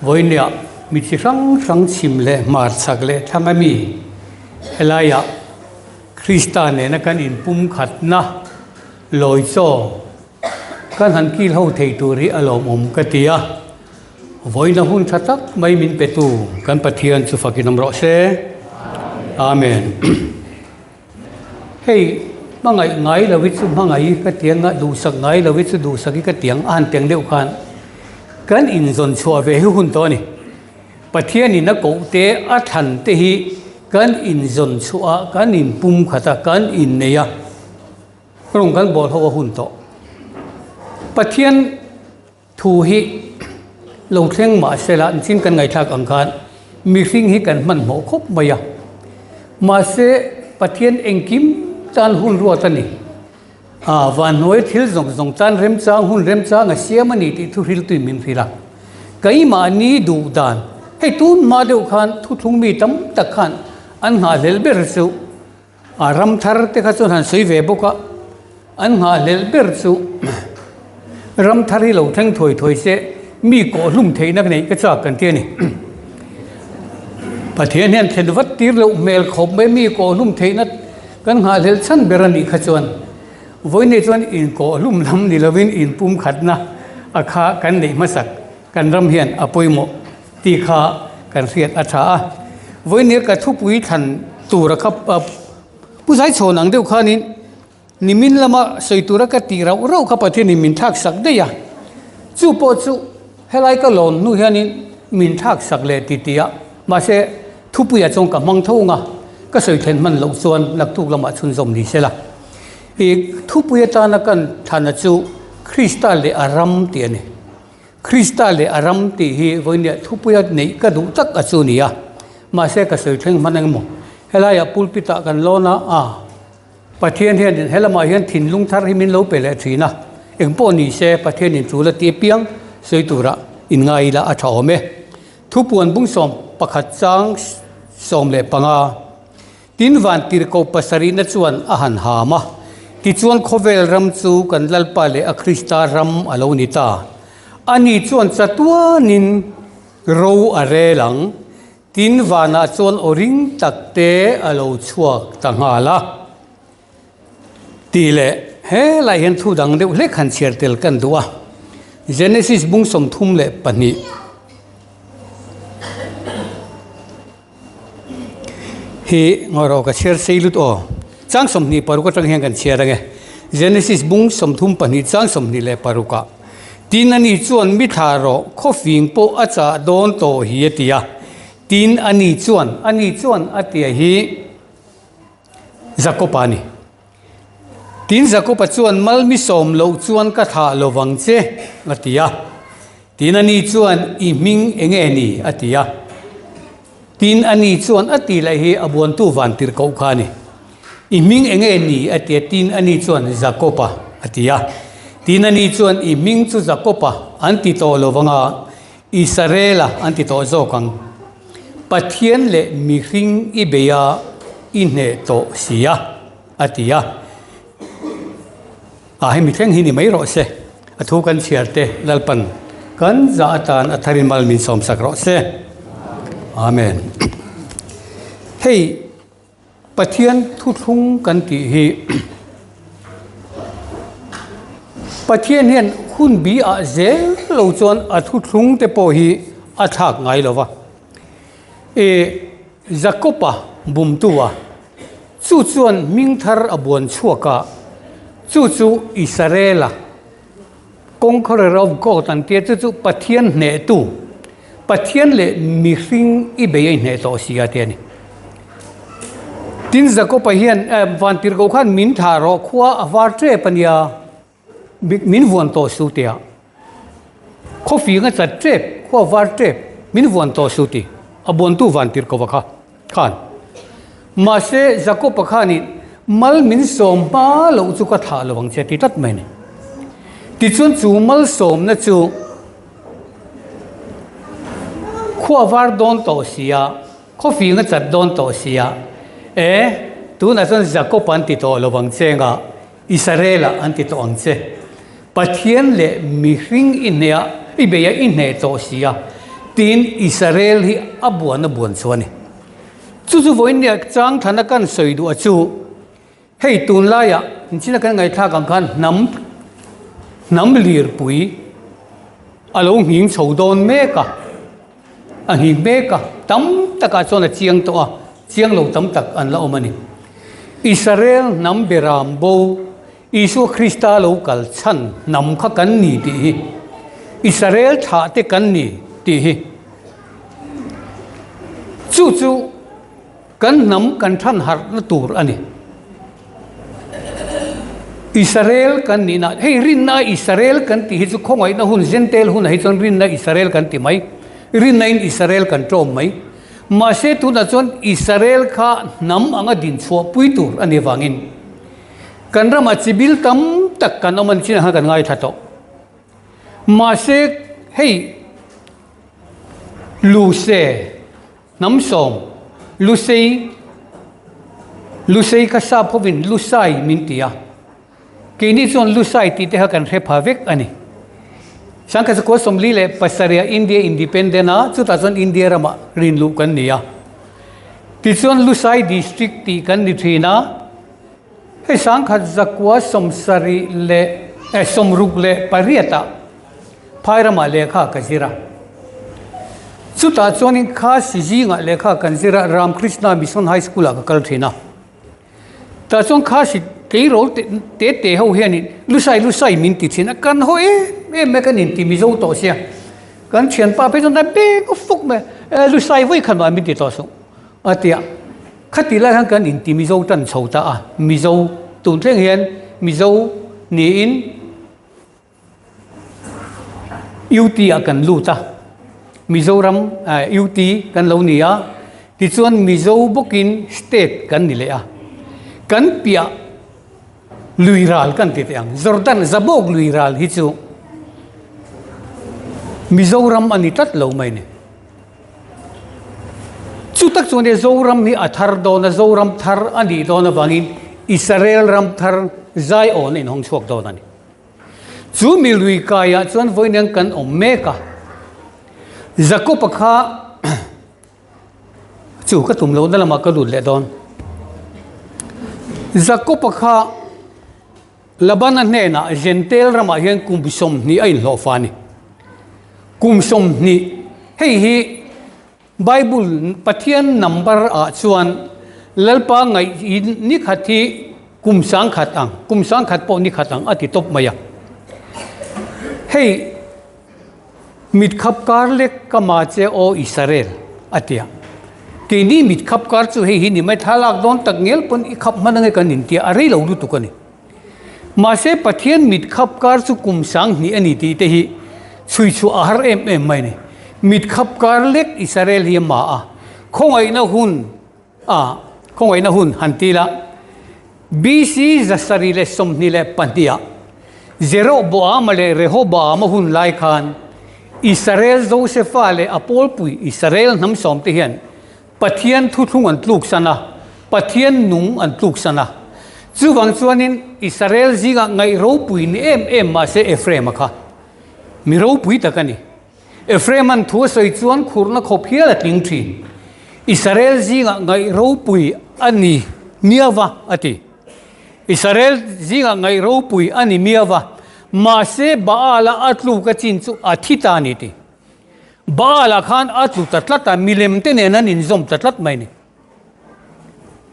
Vawinia mi chi hrang hrang chhim leh hmar chhak leh thlang a mi helaiah Krista nena kan inpumkhatna lawi chaw kan han kil ho thei tur hi a lawmawm ka ti a. Vawiina hun tha tak mai min petu kan Pathian chu fakin awm rawh se. Amen. Hei hmangaih ngai lo hi chu hmangaih ka tiang a, duhsak ngai lo hi chu duhsak hi ka tiang a han teng deuh khan kan inzawn chhuah ve hi hun tawh a ni. Pathianin a koh te a thlan te hi kan inzawn chhuah a, kan inpum khat a, kan innei a, rawng kan bawl ho a hun tawh. Pathian. Thu hi lo thleng mah sela nichin kan ngaihthlak ang khan mihring hi kan hmanhmawh khawp mai a. Mahse Pathian engkim tan hun ruat a ni. A vanhnuai thil zawng zawng tan remchang hun remchang a siam a ni tih thu hriltuin min hrilh a. Keimahni duh dan, hei tun hma deuh khan thuthlung mi tam tak khan an nghahhlelh ber chu A ram thar te kha chuan han sawi ve bawk a, an nghahhlelh ber chu ram thar hi lo thleng thuai thuai se mi kawh hlum theihna neih ka chak kan ti a ni. Pathian hian thlen vat tir loh hmel khawp mai mi kawh hlum theihna kan nghahhlelh chhan ber a nih kha chuan vawiin chuan inkawh hlum lam ni lovin inpumkhatna a kha kan neih hmasak kan ram hian a pawimawh. Tih kha kan hriat a tha a. Vawinia ka thupui thlan tura kha Pu Zaichhawn ang deuh khanin nimin lama sawi tura ka tih rauh rauh kha Pathianin min thlak sak daih a. Chu pawh chu helai ka lawn hnu hianin min thlak sak leh ti ti a. Mahse thupuiah chuan ka hmang tho ang a, ka sawi thlen hman loh chuan naktuk lamah chhunzawm ni sela. I thupui atana kan thlana chu Krista leh a ram tih a ni. Krista leh a ram tih hi vawinia thupuia neih ka duh tak a chu ni a, mahse ka sawi thleng hman engemaw helaiah pulpit ah kan lawn a, a Pathian hianin helamah hian thinlung thar hi min lo pe leh thin a, engpawh ni se Pathianin tul a ti apiang sawi turah inngai ila a tha awm e. Thupuan bungsawm pakhat chang 15. Tin vantirhkoh pasarihna chuan a han ham a, tichuan khawvel ram chu kan Lalpa leh a Krista ram a lo ni ta. Ani chuan chatuanin ro a rel ang. Tin vanah chuan aw ring tak te a lo chhuak ta nghal a. Tih leh helaiah hian thu dang deuh hlek han chhiar tel kan duh a, Genesis bung 32. Hi ngaw rawh ka chhiar sei lut aw. Chang 26 atang hian kan chhiar ange. Genesis bung 32 chang 26 ah. Tin ani chuan mi thla rawh khawfing pawh a chah dawn tawh hi a ti a. Tin ani chuan ani chuan a tia hi Jakob-a a ni. Tin Jakob-a chuan mal mi sawm loh chuan ka thlah lo vang che a ti a. Tin ani chuan i hming eng nge ni a ti a. Tin ani chuan a ti leh hi a buantu van tir koh kha a ni. I hming eng nge ni a ti a tin ani chuan Jakob-a a ti a. Tin ani chuan i hming chu Jakob-a an ti tawh lo vang a, Israel-a an ti tawh zawk ang. Pathian leh mihring i bei a, i hneh tawh si a, a ti a. A hemi thleng hi ni mai rawh se. A thu kan chhiar te Lalpan kan zah atan a tharin mal min sawmsak rawh se. Amen. Hei Pathian thuthlung kan tih hi Pathian hian hun bi ah zel lo chuan a thuthlung te pawh hi a thlak ngai lo va. E Jakob-a bumtu a Chu chuan hming thar a buan chhuak a, chu chu Israel-a Conqueror of God an tia, chu chu Pathian hnehtu, Pathian leh mihring i bei a inhneh tawh si a ti a ni. Tin Jakob-a hian vantirhkoh khan min thlah rawh khua a var tep a nia. Min vuan tawh su tia. Khawfing a chat tep, khua var tep, min vuan tawh su ti. A buantu van tir ko va kha khan. Mahse Jakob-a khanin mal min sawm hma loh chu ka thlah lo ang che ti tlat mai a ni. Tichuan chu malsawmna chu khua var dawn tawh sia, khawfing a chat dawn tawh sia, e, tunah chuan Jakob-a an ti tawh lo ang che nga, Israel-ah an ti tawh ang che. Pathian leh mihring i hneh a, i bei a i hneh tawh si a. Tiin Israel hi a buan a buan chu a ni. Chu chu vawiin nia chang thana kan sawi duh a chu hei tunlaiah inchina kan ngaihthlak ang khan hnam hnam lirpui a lo nghing chho dawn mek a, a nghing mek a, tam takah chuan a chiang tawh a, chiang lo tam tak an la awm a ni. Israel hnam beram bo Isua Krista lo kal chhan hnam kha kan ni tih hi Israel thlah te kan ni tih hi chu chu kan hnam kan than harh na tur a ni. Israel kan nih na hei rinna Israel kan tih hi chu khawngaihna hun Gentile hunah hi chuan rinna Israel kan ti mai rinna in Israel kan tawm mai mahse tunah chuan Israel kha hnam anga din chhuah pui tur a nih avangin Kan ramah chibil tam tak kan awm a ni chin ang khan kan ngaithla tawh. Mahse hei Luse hnamsawm Lusei Lusei kha sap hovin Lusai min ti a. Keini chuan Lusai tih te kha kan hre pha vek a ni. Sangkhat sakua 47 ah India Independent a, chutah chuan India ramah rinluh kan ni a. Tichuan Lusai District tih kan ni thin a. Hei 1968 ah Phairamah lehkha ka zir a. Chutah chuanin Khasi zingah lehkha kan zir a, Ramkrishna Mission High School ah ka kal thin a. Tah chuan Khasi tleirawl te te ho hianin Lusai Lusai min ti thin a, kan haw em em mai kan inti Mizo tawh sia. Kan thianpa phei chuan beng a fuk mai a, Lusai vawi khat mah min ti tawh suh. A ti a, khati lai khan kan inti Mizo tan chho ta a, Mizo tun thleng hian Mizo niin UT ah kan lut a, Mizoram UT kan lo ni a, tichuan Mizo bawkin state kan ni leh a, kan piah lui ral kan ti teh ang, Jordan Zabawk lui ral hi chu Mizoram a ni tlat lo mai ni. Chu tak chuan nia Zoram hi a thar dawn a, Zoram thar a nih dawn avangin Israel ram thar Zion a inhawng chhuak dawn a ni. Chu mi lui kaiah chuan vawiin kan awm mek a, Jakob-a kha chu ka tum lohna lamah ka lut leh dawn. Jakob-a kha Labana hnenah Gentile ramah hian kum 20 a inhlawhfa a ni. Kum 20, hei hi Bible Pathian number ah chuan Lalpa ngaih ni khat hi kum 1000 ang, kum 1000 pawh ni khat ang a ti tawp mai a. Hei mitkhap kar lek ka ma che aw Israel a ti a. Keini mitkhap kar chu hei hi ni mai thlalak dawn tak ngel pawn i khap hman ange kan intia a rei lo lutuk a ni. Mahse Pathian mitkhap kar chu kum 2000 a ni tih te hi chhui chhuah a har em em mai a ni. Mitkhap kar lek Israel hi a ma a, khawngaihna hun a khawngaihna hun han ti la. BC 722 ah Jeroboama leh Rehoboama hun lai khan Israel Josefa leh a pawlpui Israel hnam sawm te hian Pathian thuthlung an tluksan a, Pathian nung an tluksan a. Chuvang chuanin Israel zingah ngaih ropui ni em em mahse Ephraim-a kha mi ropui tak a ni. Ephraim-a'n thu a sawi chuan khurna khawp hial a tling thin. Israel zingah ngaih ropui a ni miau va, a ti. Israel zingah ngaih ropui a ni miau va, mahse Baal-a a tluk a chin chu a thi ta a ni, ti. Baal-ah khan a tlu ta tlat a, milem te nen an inzawm ta tlat mai a ni.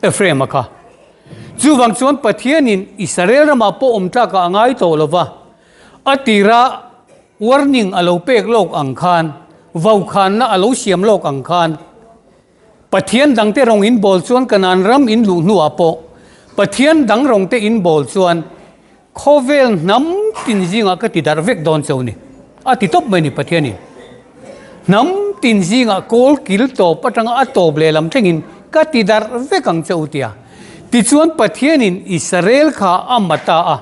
Ephraim-a kha. Chuvang chuan Pathianin Israel ramah pawh awm tlakah a ngai tawh lo va, a tira warning a lo pek lawk ang khan, vaukhanna a lo siam lawk ang khan, Pathian dangte rawng in bawl chuan Kanaan ram in luh hnuah pawh Pathian dang rawngte in bawl chuan khawvel hnam tin zingah ka ti darh vek dawn cheu ni. A ti tawp mai ni Pathianin. Hnam tin zingah kawl kil tawp atanga a tawp leh lam thlengin ka ti darh vek ang che u tia. Tichuan Pathianin Israel kha a ma ta a.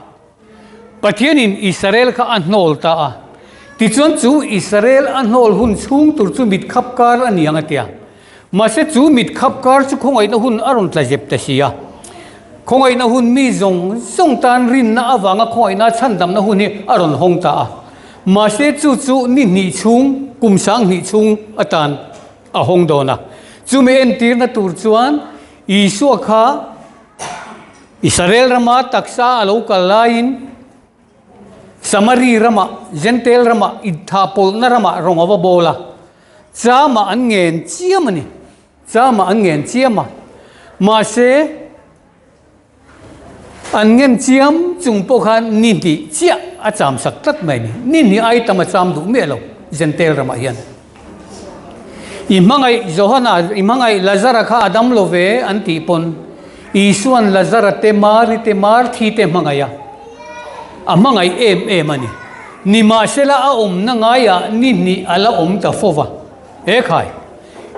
Pathianin Israel kha a hnawl ta a. Tichuan chu Israel a hnawl hun chhung tur chu mit khap kar a ni ang a ti a. Mahse chu mit khap kar chu khawngaihna hun a rawn tla zep ta si a. Khawngaihna hun mi zawng zawng tan rinna avanga khawngaihna chhandamna hun hi a rawn hawng ta a. Mahse chu chu ni hnih chhung. kum 2000 chhung atan a hawng dawn a. Chumi entirna tur chuan Isua kha Israel rama taksa a lo kal laiin Samari ramah, Jentail ramah, Idtha pawlhna ramah rawng a va bawl a, chamah an ngen chiam a ni. Chamah an ngen chiam a. Mahse, an ngen chiam chung pawh khan ni hnih chiah a cham sak tlat mai a ni. Ni hnih ai tam a cham duh miah lo Jentail ramah hian. I hmangaih Johana, i hmangaih Lazara kha a dam lo ve an tih pawn Isua'n Lazara te, Mari te, Marthi te hmangaih a, a hmangaih em em a ni. Nimahsela a awmna ngaiah ni hnih a la awm ta fo va. He khai,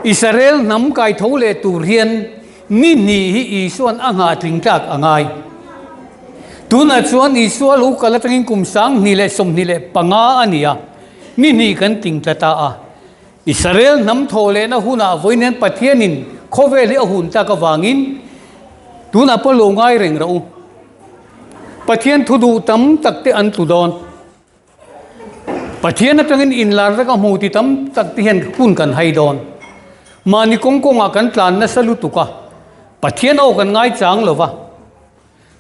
Israel hnam kai tho leh tur hian ni hnih hi Isua'n a nghah tling tlak a ngai. Tunah chuan Isua lo kal atangin kum 2025 a ni a. Ni hnih kan ting tla ta a. Israel hnam thawh lehna hunah vawiin Pathianin khawvel hi a hun tak avangin tunah pawh lo ngai reng rawh u. Pathian thu duh tam tak te an tlu dawn. Pathian atangin inlar vek a hmu ti tam tak te hian hun kan hai dawn. Mahni kawng kawngah kan tlan nasa lutuk a, Pathian aw kan ngaichang lo va.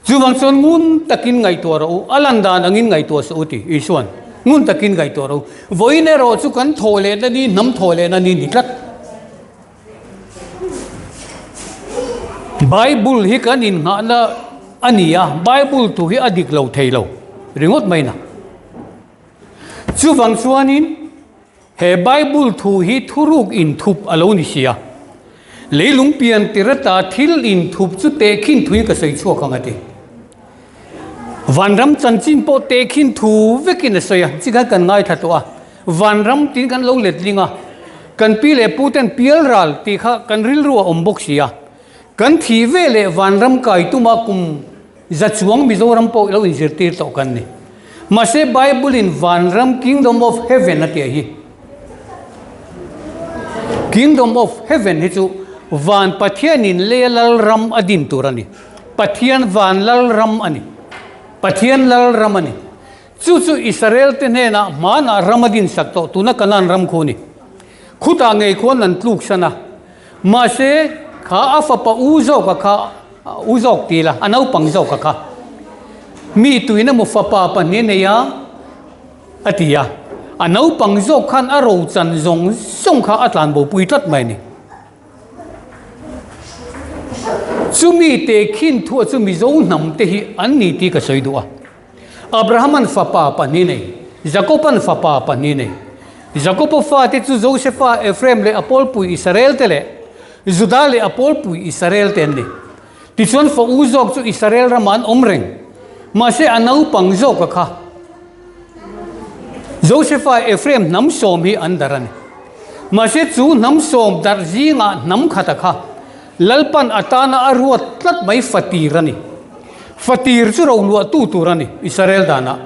Chuvang chuan ngun takin ngaihtuah rawh u, a lan dan angin ngaihtuah suh u ti Isua'n ngun takin ngaihtuah rawh u. Vawiin erawh chu kan thawh lehna ni, hnam thawh lehna ni ni tlat. Bible hi kan innghahna a ni a, Bible thu hi a dik lo thei lo ringawt mai na. Chuvang chuanin He Bible thu hi thuruk inthup a lo ni si a. Leilung pian tirata thil inthup chu tehkhin thuin ka sawi chhuak ang a ti. Vanram chanchin pawh tehkhin thu vekin a sawi a, chikhan kan ngaithla tawh a. Vanram tiin kan lo letling a, kan pi leh pu ten pialral tih kha kan rilru a awm bawk si a. Kan thih ve leh vanram kai tuma kum za chuang Mizoram pawh lo inzirtir tawh kan ni. Mahse Bible in vanram Kingdom of Heaven a tih hi. Kingdom of Heaven hi chu van Pathian in leia lal ram a din tur a ni. Pathian van lal ram a ni. Pathian lal ram a ni. Chu chu Israel te hnenah hmanah ram a din sak tawh tuna Canaan ram khu a ni. Khutah ngei khuan an tluk san a. Mahse, kha a fapa u zawka kha, u zawk ti la, a naupang zawka kha, mi tuin emaw fapa pahnih nei a, a ti a. A naupang zawk khan a rochan zawng zawng kha a tlanbopui tlat mai a ni. Chumi tehkhin thuah chu Mizo hnam te hi an ni tih ka sawi duh a. Abrahaman fapa pahnih nei, Jakoban fapa pahnih nei. Jakoba fate chu Josefa, Efraim leh a pawlpui Israel te leh Juda leh a pawlpui Israel te an ni. Tichuan fa u zawk chu Israel ramah an awm reng. Mahse a naupang zawka kha Josefa, Efraim hnam sawm hi an darh a ni. Mahse chu hnam sawm darh zingah hnam khata kha Lalpan atana a ruat tlat mai fatir a ni. Fatir chu roluahtu tur a ni Israel danah.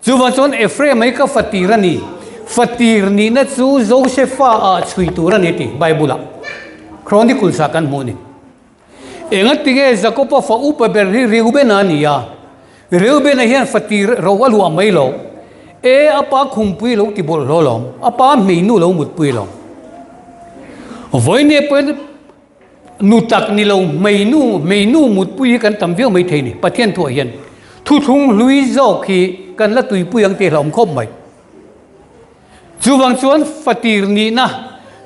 Chuvang chuan Ephraim hi ka fatir a ni. Fatir nihna chu Josefa ah chhui tur a ni tih Bible ah Chronicles ah kan hmuh a ni. Engatinge Jakoba fa upa ber hi Reubena a ni a? Reubena hian fatir ro a luah mai lo. E a pa khumpui lo ti bawlhhlawh lawm, a pa hmeinu lo mutpui lawm. Vawinia pawhin nu tak ni lo hmeinu, hmeinu mutpui hi kan tam viau mai thei ni. Pathian thuah hian thuthlung hlui zawk hi kan la tuipui ang tih hlauhawm khawp mai. Chuvang chuan fatir nihna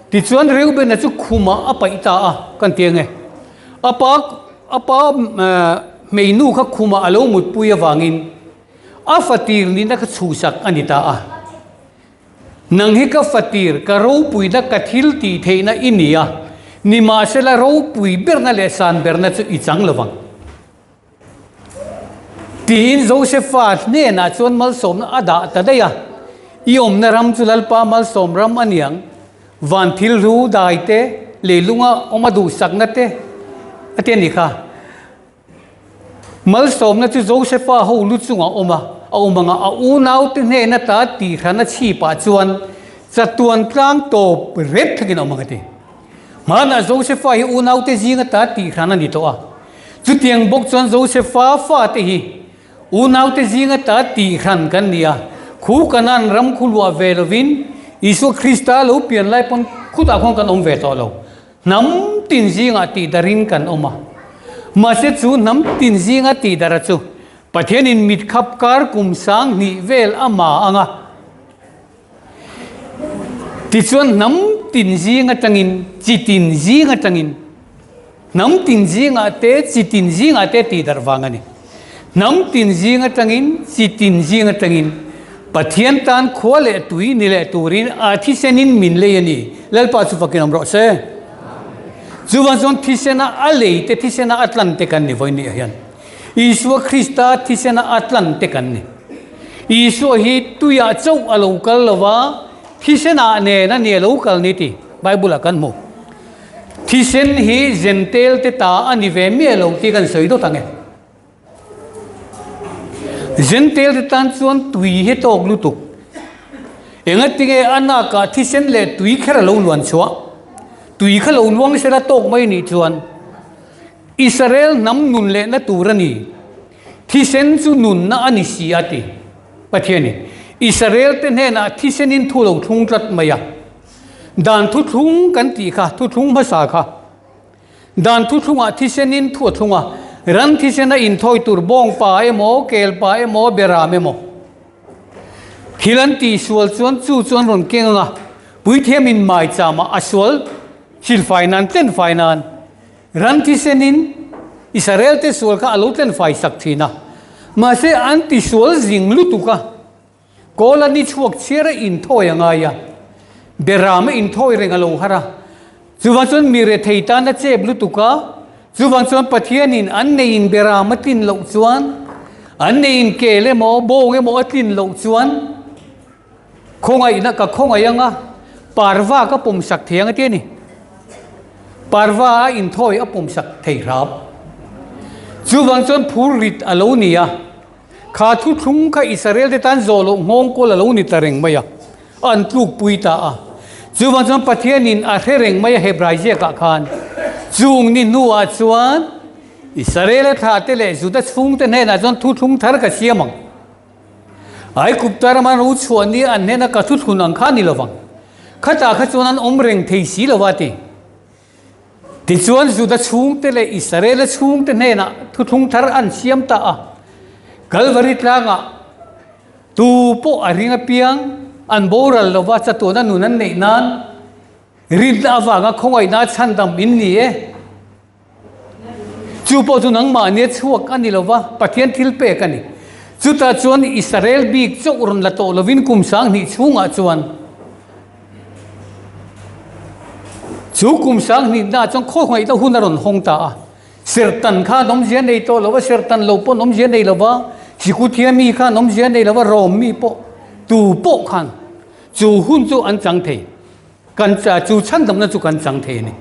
tichuan Reubena chu khumah a paih ta a, kan ti ange. A pa a pa hmeinu kha khumah a lo mutpui avangin a fatir nihna kha chhuhsak a ni ta a. Nang hi ka fatir, ka ropuina, ka thil tih theihna i ni a, nimahsela ropui berna leh san berna chu i chang lovang. Tiin Josefa hnenah chuan malsawmna a dah ta daih a, I awmna ram chu Lalpa malsawm ram a niang, van thil hlu dai te, leilunga awm a duhsakna te a ti a ni kha. Malsawmna chu Josefa ho lu chungah awm a, a awm anga a unaute hnena ta tihran a chhipah chuan chatuan tlang tawp rep thlengin a awm ang a ti. Hmanah Josefa hi unaute zinga ta tihran a ni tawh a. Chutiang bawk chuan Josefa fate hi unaute zinga ta tihran kan ni a, khu Kanaan ram khu luah ve lovin Isua Krista lo pian lai pawn khutah khuan kan awm ve tawh lo. Hnam tin zingah tihdarhin kan awm a. Mahse chu hnam tin zinga tihdara chu Pathianin mit khap kar kum 2000 vel a ma ang a. Tichuan hnam tin zing atangin, chi tin zing atangin, hnam tin zingah te, chi tin zingah te tihdarh vang a ni. Hnam tin zing atangin, chi tin zing atangin Pathian tan khua leh tui ni leh turin a thisenin min lei a ni. Lalpa chu fakin awm rawh se. Chuvang chuan thisena a lei te, thisena a tlan te kan ni vawiin hian. Isua Krista thisena a tlan te kan ni. Isua hi tuiah chauh a lo kal lo va, thisenah nen a ni a lo kal ni tih Bible-ah kan hmu. Thisen hi Jentail te ta a ni ve miah lo tih kan sawi dawt ang e. Jentail te tan chuan tui hi tawk lutuk. Engatinge a nakah thisen leh tui kher a lo luan chhuah? Tui kha lo luang sela tawk mai nih chuan Israel hnam nun lehna tur a ni. Thisen chu nunna a ni si a ti. Pathianin Israel te hnenah thisenin thu lo thlung tlat mai a. Dan thuthlung kan tih kha, thuthlung hmasa kha. Dan thuthlungah thisenin thu a thlung a, ran thisena inthawi tur bawngpa emaw, kelpa emaw, beram emaw. Thil an tihsual chuan chu chu an rawn keng ang a, puithiamin maichama a sual silfai nan, tlenfai nan. Ran thisenin Israelte sual kha a lo tlenfai sak thin a, mahse an tisual zing lutuk a. Kawl a ni chhuak chhiar a inthawi a ngai a, beram a inthawi reng a lo har a. Chuvang chuan mi rethei tan a chep lutuk a, chuvang chuan Pathianin an neiin beram a tlin loh chuan, an neiin kel emaw bawng emaw a tlin loh chuan khawngaihna ka khawngaih ang a, parva ka pawmsak thei ang a ti a ni. Parva a inthawi a pawmsak thei hram. Chuvang chuan phur rit a lo ni a. Kha thuthlung kha Israel te tan zawh loh nghawng kawl a lo ni ta reng mai a, an tlukpui ta a. Chuvang chuan Pathianin a hre reng mai a Hebrai ziakah khan, Chung ni hnuah chuan Israel-a thlahte leh Juda chhungte hnenah chuan thuthlung thar ka siam ang. Aigupta rama ro chhuah ni an hnena ka thuthlun ang kha a ni lovang. Khatah kha chuan an awm reng thei si lo va ti. Tichuan Juda chhungte leh Israela chhungte hnenah thuthlung thar an siam ta a. Kalvari tlangah tu pawh a ring apiang an boral lova chatuana nun an neih nan rinna avanga khawngaihna chhandam in ni e. Chu pawh chu nangmahnia chhuak a ni lova, Pathian thil pek a ni. Chutah chuan Israel bik chauh rawn la tawh lovin kum 2000 chhungah chuan chu kum 2000 naah chuan khawngaihna hun a rawn hawng ta a. Serhtan kha an awmzia nei tawh lova, serhtan lo pawh an awmzia nei lova, Sikuthia mi kha an awmzia nei lova, Rom mi pawh tu pawh khan chu hun chu an chang thei. Kan cha chu chhandamna chu kan chang thei a ni.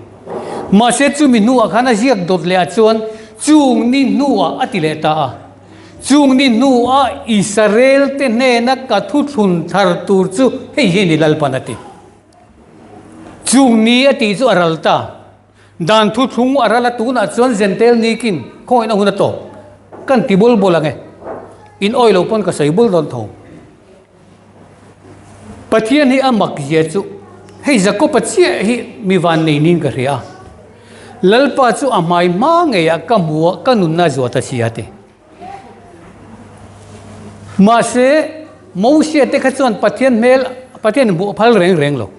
Mahse chumi hnuah khan a ziak dawt leh ah chuan chung ni hnuah a ti leh ta a. Chung ni hnuah Israel te hnena ka thuthlun thar tur chu hei hi a ni Lalpan a ti. Chung ni a tih chu a ral ta. Dan thuthlung a ral a tunah chuan Jentail nikin khawngaihna hun a tawp. Kan ti bul bul ang e. In awih lo pawn ka sawi bul dawn tho. Pathian hi a mak zia chu hei Jakob-a chiah hi mi van nei niin ka hria a. Lalpa chu a hmai hma ngeiah ka hmu a, ka nunna a zuah ta si a ti. Mahse, Mosia te kha chuan Pathian hmel, Pathian hmuh a phal reng reng lo.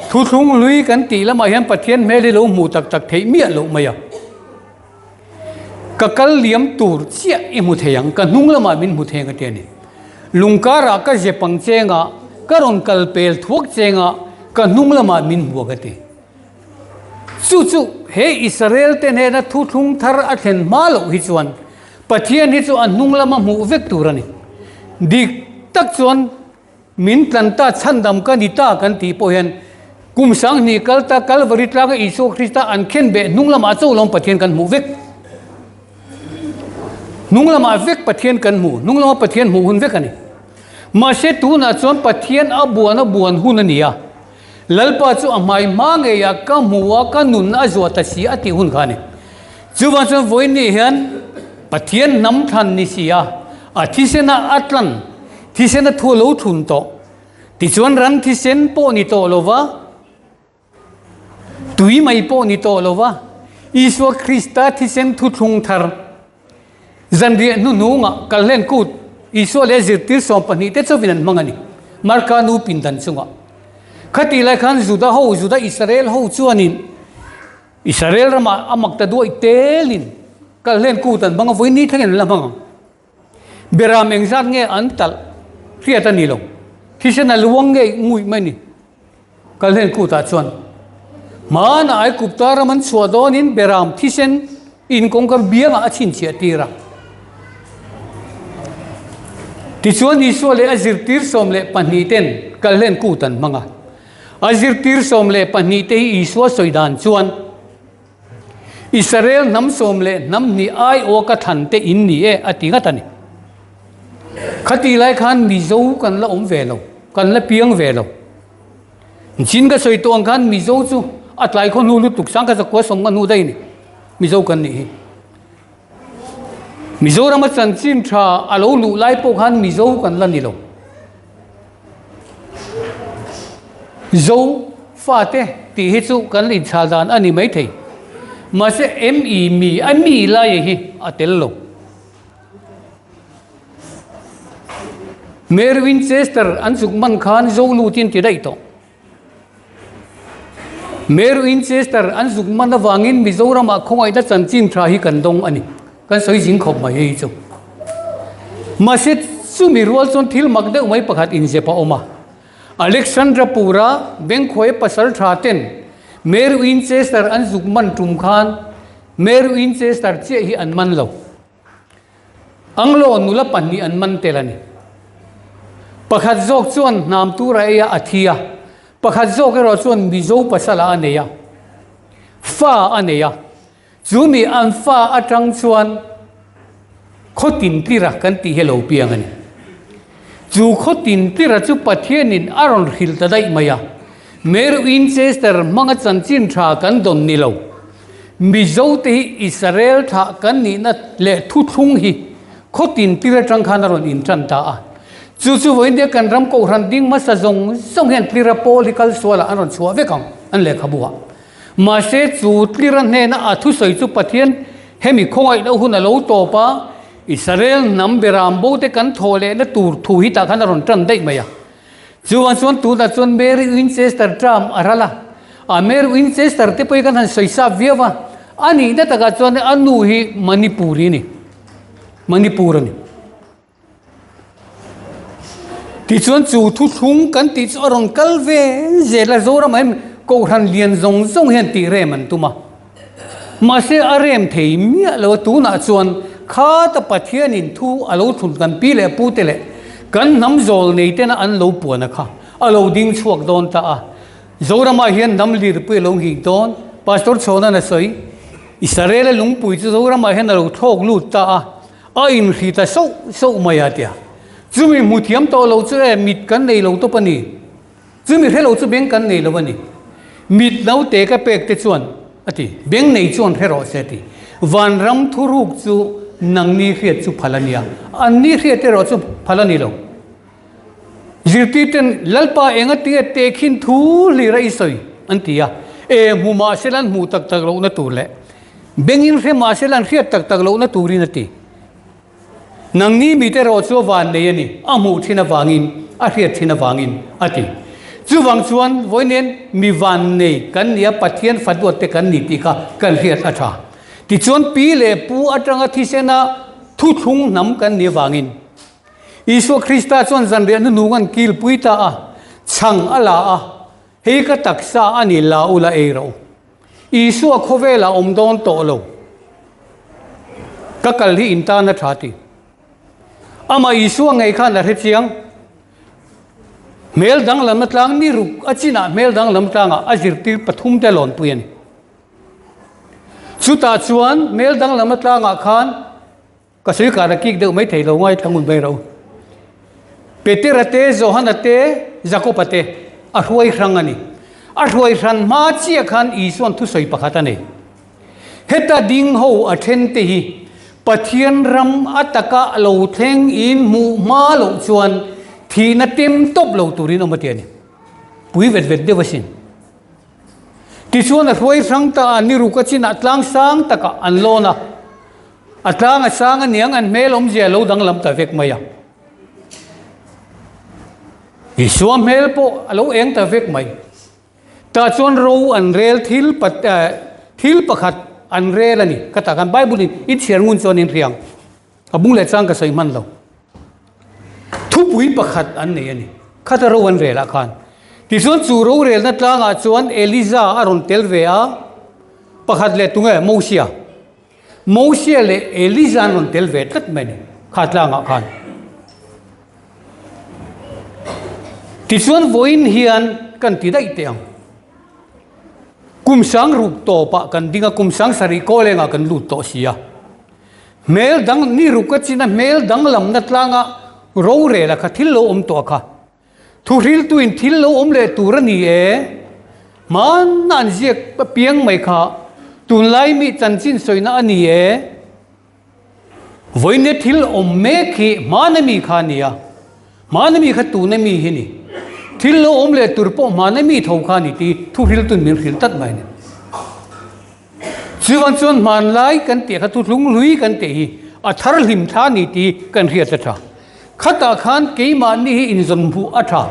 Thuthlung hlui kan tih lamah hian Pathian hmel hi lo hmuh tak tak theih miah loh mai a. Ka kal liam tur chiah i hmu thei ang, ka hnung lamah min hmu thei ang a ti a ni. Lungkarah ka zep ang chengah, ka rawn kal pel thuak chengah ka hnung lamah min hmu ang a ti. Chu chu he Israel te hnena thuthlung thar a thlen hma loh hi chuan Pathian hi chu a hnung lama hmuh vek tur a ni. Dik tak chuan Min tlan ta chhandam ka ni ta kan tih pawh hian kum 2000 kal ta Kalvari tlanga Isua Krista an khen beh hnung lamah chaw lawm Pathian kan hmuh vek. Hnung lamah vek Pathian kan hmu, hnung lama Pathian hmuh hun vek a ni. Mahse tunah chuan Pathian a buan a buan hun a ni a, Lalpa chu a hmai hma ngeiah ka hmu a, ka nun a zuah ta si a tih hun kha a ni. Chuvang chuan vawiin hian Pathian hnam thlan ni si a, a thisena a tlan, thisena thu a lo thlun tawh. Tichuan ran thisen pawh ni tawh lo va, tui mai pawh ni tawh lo va, Isua Krista thisen thuthlung thar zanriah hnuhnungah kalhlen kut Isua leh zirtir 12 te chauhin an hmang a ni, Marka nu pindan chungah. Khatih lai khan Juda ho, Juda Israel ho chuanin Israel ramah a mak ta duai telin kalhlen kut an hmang a, vawi ni thlengin an la hmang ang. Beram engzat nge an talh hriat a ni lo. Thisen a luang ngei nguih mai ni. Kalhlen kutah chuan hmanah Aigupta ram an chhuah dawnin beram thisen in kawngka biangah a chhinchhiah tir a. Tichuan Isua leh a zirtir 12 ten Kalhlen kut an hmang a. A zirtir 12 te hi Isua sawi dan chuan Israel hnam sawm leh hnam hnih aiawh ka thlan te in ni e a ti ngat a ni. Khati lai khan Mizo kan la awm ve lo, kan la piang ve lo. Chin ka sawi tawh ang khan Mizo chu a tlai khaw hnu lutuk sang ka zakua sawm nga hnu daih a ni Mizo kan nih hi. Mizorama chanchin tha a lo luh lai pawh khan Mizo kan la ni lo. Zo fate tih hi chu kan inchhal dan a ni maithei. Mahse ME mi a mi lai hi a tel lo. Mary Winchester an zuk man khan Zo lutin ti daih tawh. Mary Winchester an zuk man avangin Mizoramah khawngaihna chanchin tha hi kan dawng a ni. Kan sawi zing khawp mai hei chu. Mahse chumi rual chuan thil mak deuh mai pakhat inzep a awm a. Alexandra Pura Bengkhuai pasal tha ten Mary Winchester an zuk man tum khan Mary Winchester chiah hi an man lo. Anglo nula pahnih an man tel a ni. Pakhat zawk chuan hnam tura ei a a thi a, pakhat zawk erawh chuan Mizo pasala a nei a, fa a nei a. Chumi an fa atang chuan khaw tintira kan tih hi a lo piang a ni. Chu khaw tintira chu Pathianin a rawn hrilh ta daih mai a, Mary Winchester hmanga chanchin tha kan dawn ni lo. Mizote hi Israel thlah kan nihna leh thuthlung hi khaw tintir atang khan a rawn intan ta a. Chu chu vawiin kan ram kohhran ding hmasa zawng zawng hian tlira pawl hi kal sualah an rawn chhuah vek ang an lehkhabu ah. Mahse chu tlira hnena a thusawi chu Pathian hemi khawngaih loh hun a lo tawp a, Israel hnam beram bo te kan thawh lehna tur thu hi tah khan a rawn tan daih mai a. Chuan chuan tunah chuan Mary Winchester term a ral a, a Mary Winchester te pawh hi kan han sawi sap viau a, a nihna takah chuan a nu hi Manipuri a ni, Manipur a ni. Tichuan chu thuthlung kan tih chu a rawn kal ve zel a, Zoramah hian Kohhran lian zawng zawng hian tih rem an tum a. Mahse a rem thei miah lo a, tunah chuan khata Pathianin thu a lo thlun kan pi leh pu te leh kan hnam zawl nei tena an lo puan a kha a lo ding chhuak dawn ta a. Zoramah hian hnam lirpui a lo nghik dawn, Pastor Chhawna'n a sawi. Israel-a lungpui chu Zoramah hian a lo thlawk lut ta a. A inhri ta sauh sauh mai a tia. Chumi hmu thiam tawh lo chu e mit kan nei lo tawp a ni. Chumi hre lo chu beng kan nei lo a ni. Mit naute ka pek te chuan a ti. Beng nei chuan hre rawh se a ti. Vanram thuruk chu nangni hriat chu phal a nia. Anni hriat erawh chu phal a ni lo. Zirtir ten Lalpa enga tia tehkhin thu hlir a i sawi an ti a. E hmu mahse lan hmuh tak tak lohna tur leh Bengin hre mahse lan hriat tak tak lohna turin a ti. Nangni mite erawh chu a van nei a ni, a hmuh thin avangin, a hriat thin avangin a ti. Chuvang chuan vawiin mi van nei kan ni a, Pathian fa duatte kan ni tih kha kan hriat a tha. Tichuan pi leh pu atanga thisena thuthlung hnam kan nih avangin Isua Krista chuan zanriah hnuhnung an kilpui ta a, chhang a la a, hei ka taksa a ni la ula ei rawh u. Isua khawvelah awm dawn tawh lo. Ka kal hi in tan a tha ti. Amah Isua ngei khan a hre chiang. Hmel danglam atlang ni ruk a chinah hmel danglam tlangah a zirtir pathum te lawnpui a ni. Chutah chuan hmel danglam atlangah khan Ka sawi kar a kik deuh mai thei lo ngai thlang un mai ro. Petera te, Johana te, Jakoba te a hruai hrang a ni. A hruai hran hma chiah khan Isua'n thusawi pakhat a nei. Heta ding ho a then te hi Pathian ram a taka lo thleng in hmuh hma loh chuan. Thihna tem tawp lo turin awm a ti a ni. Pui vet vet deuh asin. Tichuan a hruai hrang ta a, ni ruk a chinah tlang sang takah an lawn a. A tlang a sang aniang an hmel awmzia a lo danglam ta vek mai a. Isua hmel pawh a lo eng ta vek mai. Tah chuan ro an rel thil thil pakhat an rel a ni. Ka tak an Bible in i chhiar ngun chuan in hriang. A bung leh chang ka sawi hman lo. Thupui pakhat an nei a ni. Khata ro an rel ah khan. Tichuan chu rorelna tlangah chuan Eliza a rawn tel ve a, pakhat leh tunge Mosia. Mosia leh Eliza an rawn tel ve tlat mai a ni kha tlangah khan. Tichuan vawiin hian kan ti daih teh ang. Kum sang ruk tawpah kan ding a, kum sang sarih kawlengah kan lut tawh si a. Hmel dang ni ruk a chin a hmel danglamna tlanga rorela kha thil lo awm tawh a kha. Thuhriltuin thil lo awm leh tur a ni e. Hmanna an ziak apiang mai kha tunlai mi chanchin sawina a ni e. Vawiin thil awm mek hi hmana mi kha a ni a, hmana mi kha tuna mi hi a ni. Thil lo awm leh tur pawh hmana mi tho kha a ni tih thuhriltuin min hrilh tlat mai a ni. Chuvang chuan hmanlai kan tih kha thuthlung hlui kan tih hi a thar hlim thla ni tih kan hriat a tha. Khatah khan keimahni hi inzawn hmuh a tha.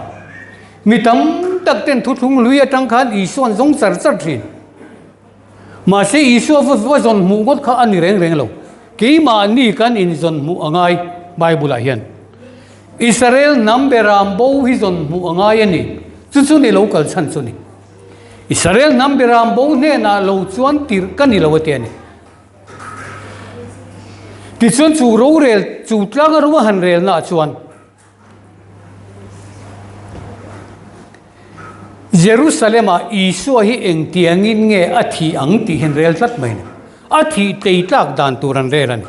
Mi tam tak ten thuthlung hlui atang khan Isua'n zawng char char thin. Mahse Isua va zawn hmuh ngawt kha a ni reng reng lo. Keimahni kan inzawn hmuh a ngai Bible ah hian. Israel hnam beram bo hi zawn hmuh a ngai a ni. Chu chu ni lo kal chhan chu ni. Israel hnam beram bo hnenah lo chuan tirh ka ni lo a ti a ni. Tichuan chu rorel, chu tlanga ro a han relnaah chuan Jerusalem-ah Isua hi engtiangin nge a thih ang tih hi an rel tlat mai a ni. A thih tlei tlak dan tur an rel a ni.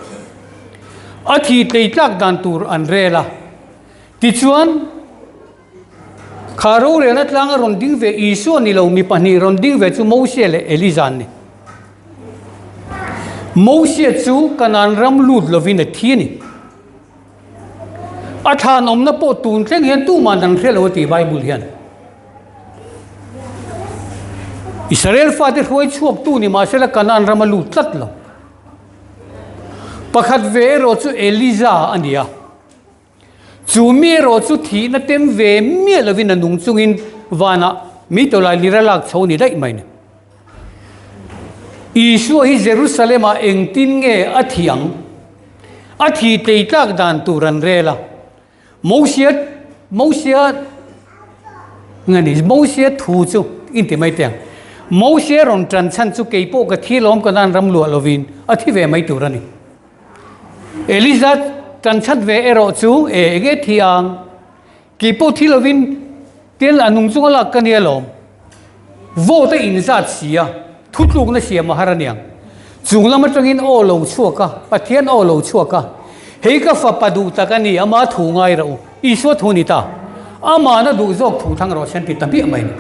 A thih tlei tlak dan tur an rel a. Tichuan. Kha rorelna tlanga rawn ding ve Isua ni lo mi pahnih rawn ding ve chu Mosia leh Eliza an ni. Mosia chu Kanaan ram lut lovin a thi a ni. A thlan awmna pawh tun thleng hian tuman an hre lo a ti Bible hian. Israel fate hruai chhuaktu ni mahsela Kanaan ram a lut tlat lo. Pakhat ve erawh chu Eliza a ni a. Chu mi erawh chu thihna tem ve miah lovin a nung chungin vanah mi tawlai lir a lak chho ni daih mai ni. Isua hi Jerusalem-ah engtin nge a thih ang? A thih tlei tlak dan tur an rel a. Mosia, Mosia, nge ni, Mosia thu chu inti mai teh ang. Mosia rawn tan chhan chu kei pawh ka thi lawm ka nan ram luah lovin a thi ve mai tur a ni. Eliza tan chhat ve erawh chu e enge thi ang? Kei pawh thi lovin tel a nung chunga lak ka nia lawm. Vote a inzat si a, thutlukna siam a har aniang. Chung lam atangin aw lo chhuak a, Pathian aw lo chhuak a, Hei ka fapa duh tak a ni, ama thu ngai rawh u, Isua thu ni ta. Amahna duh zawk thu thang rawh se an ti ta hmiah mai ni.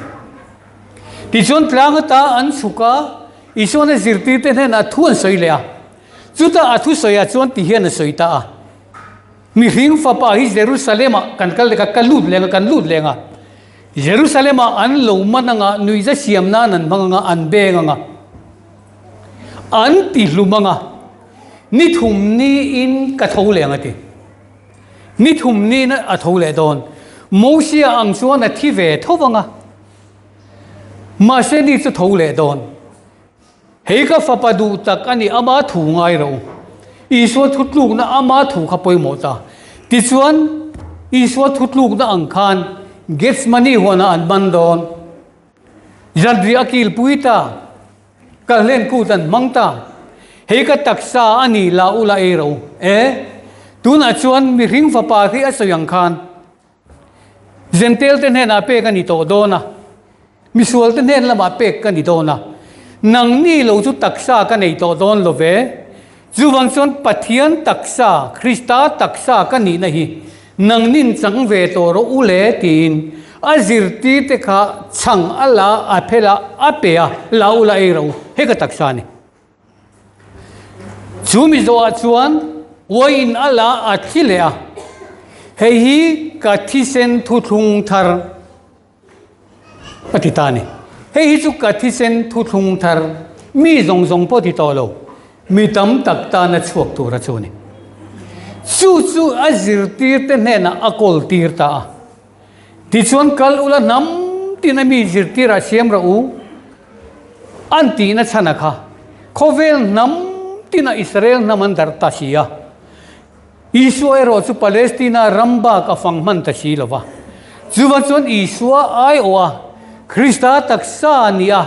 Tichuan tlang ata an chhuk a, Isuana zirtirte hnenah thu an sawi leh a. Chutah a thusawiah chuan ti hian a sawi ta a, Mihring fapa hi Jerusalem-ah kan kal leh ka lut leng a, kan lut leng a. Jerusalem-ah an lo man anga, nuihza siam nan an hmang anga, an beng anga, an ti hlum anga, ni thum niin ka tho leh ang a ti. Ni thum niin a tho leh dawn. Mosia ang chuan a thi ve tho vang a, mahse ni chu tho leh dawn. Hei ka fapa duh tak a ni, ama thu ngai rawh u. Isua thutlukna ama thu kha pawimawh ta. Tichuan, Isua thutlukna ang khan Gethsemane huanah an man dawn. Zanriah a kilpui ta, kalhlen kut an hmang ta. Hei ka taksa a ni, la u la ei rawh u. E, tunah chuan mihring fapa hi a sawi ang khan Zentail te hnenah pek a ni tawh dawn a, misual te hnen lamah pek ka ni dawn a, nangni lo chu taksa ka nei tawh dawn lo ve. Chuvang chuan Pathian taksa, Krista taksa ka nihna hi nangnin chang ve tawh rawh u le tiin a zirtir te kha chhang a la a phel a, a pe a, la u la ei rawh u, hei ka taksa a ni. Chu mi zawhah chuan uaiin a la a thli leh a, hei hi. ka thisen thuthlung thar a ti ta a ni. Hei hi chu ka thisen thuthlung thar mi zawng zawng pawh ti tawh lo, mi tam tak tana chhuak tura chu a ni. Chu chu a zirtirte hnenah a kawl tir ta a. Tichuan kal ula hnam tina mi zirtirah siam rawh u an tihna chhan a kha. Khawvel hnam tina Israel hnam an darh ta si a. Isua erawh chu Palestina ram bak a fang hman ta si lo va. Chuvang chuan Isua aiawha Krista taksa a ni a,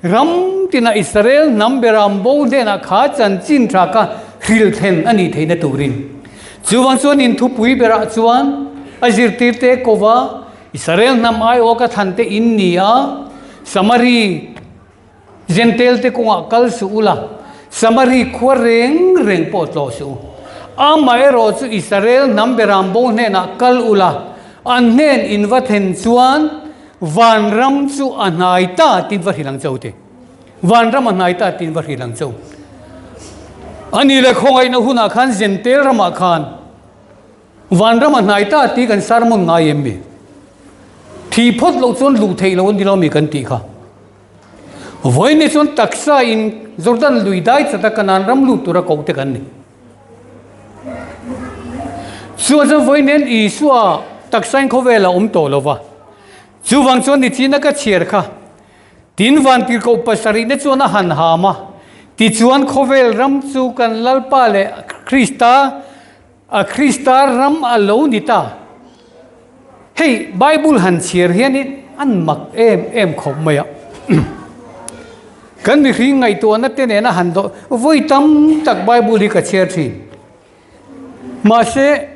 ram tina Israel hnam beram bo hnenah kha chanchin tha kha hrilh thlen a nih theihna turin. Chuvang chuan inthupui berah chuan a zirtirte kova Israel hnam aiawha ka thlan te in ni a, Samari Jentail te kawngah kal suh ula, Samari khua reng reng pawh tlawh suh u. Amaherawh chu Israel hnam beram bo hnenah kal ula, an hnen in va thlen chuan vanram chu a hnai ta tiin va hrilh ang che u ti. Vanram a hnai ta tiin va hrilh ang che u. A ni le khawngaihna hunah khan Jentail ramah khan Vanram a hnai ta tih kan sermon ngai em mi? Thih phawt loh chuan luh theih loh a ni lo mi kan tih kha. Vawiin chuan taksa in Jordan lui dai chata Kanaan ram lut tura koh te kan ni. Chuan chuan vawiin hian Isua taksa in khawvel a awm tawh lo va. Chuvang chuan nichina ka chhiar kha Tin vantirhkoh pasarihna chuan a han ham a, tichuan khawvel ram chu kan Lalpa leh Krista A Krista ram a lo ni ta. Hei Bible han chhiar hianin an mak em em khawp mai a. Kan mihring ngaihtuahna te nena han dawh vawi tam tak Bible hi ka chhiar thin. Mahse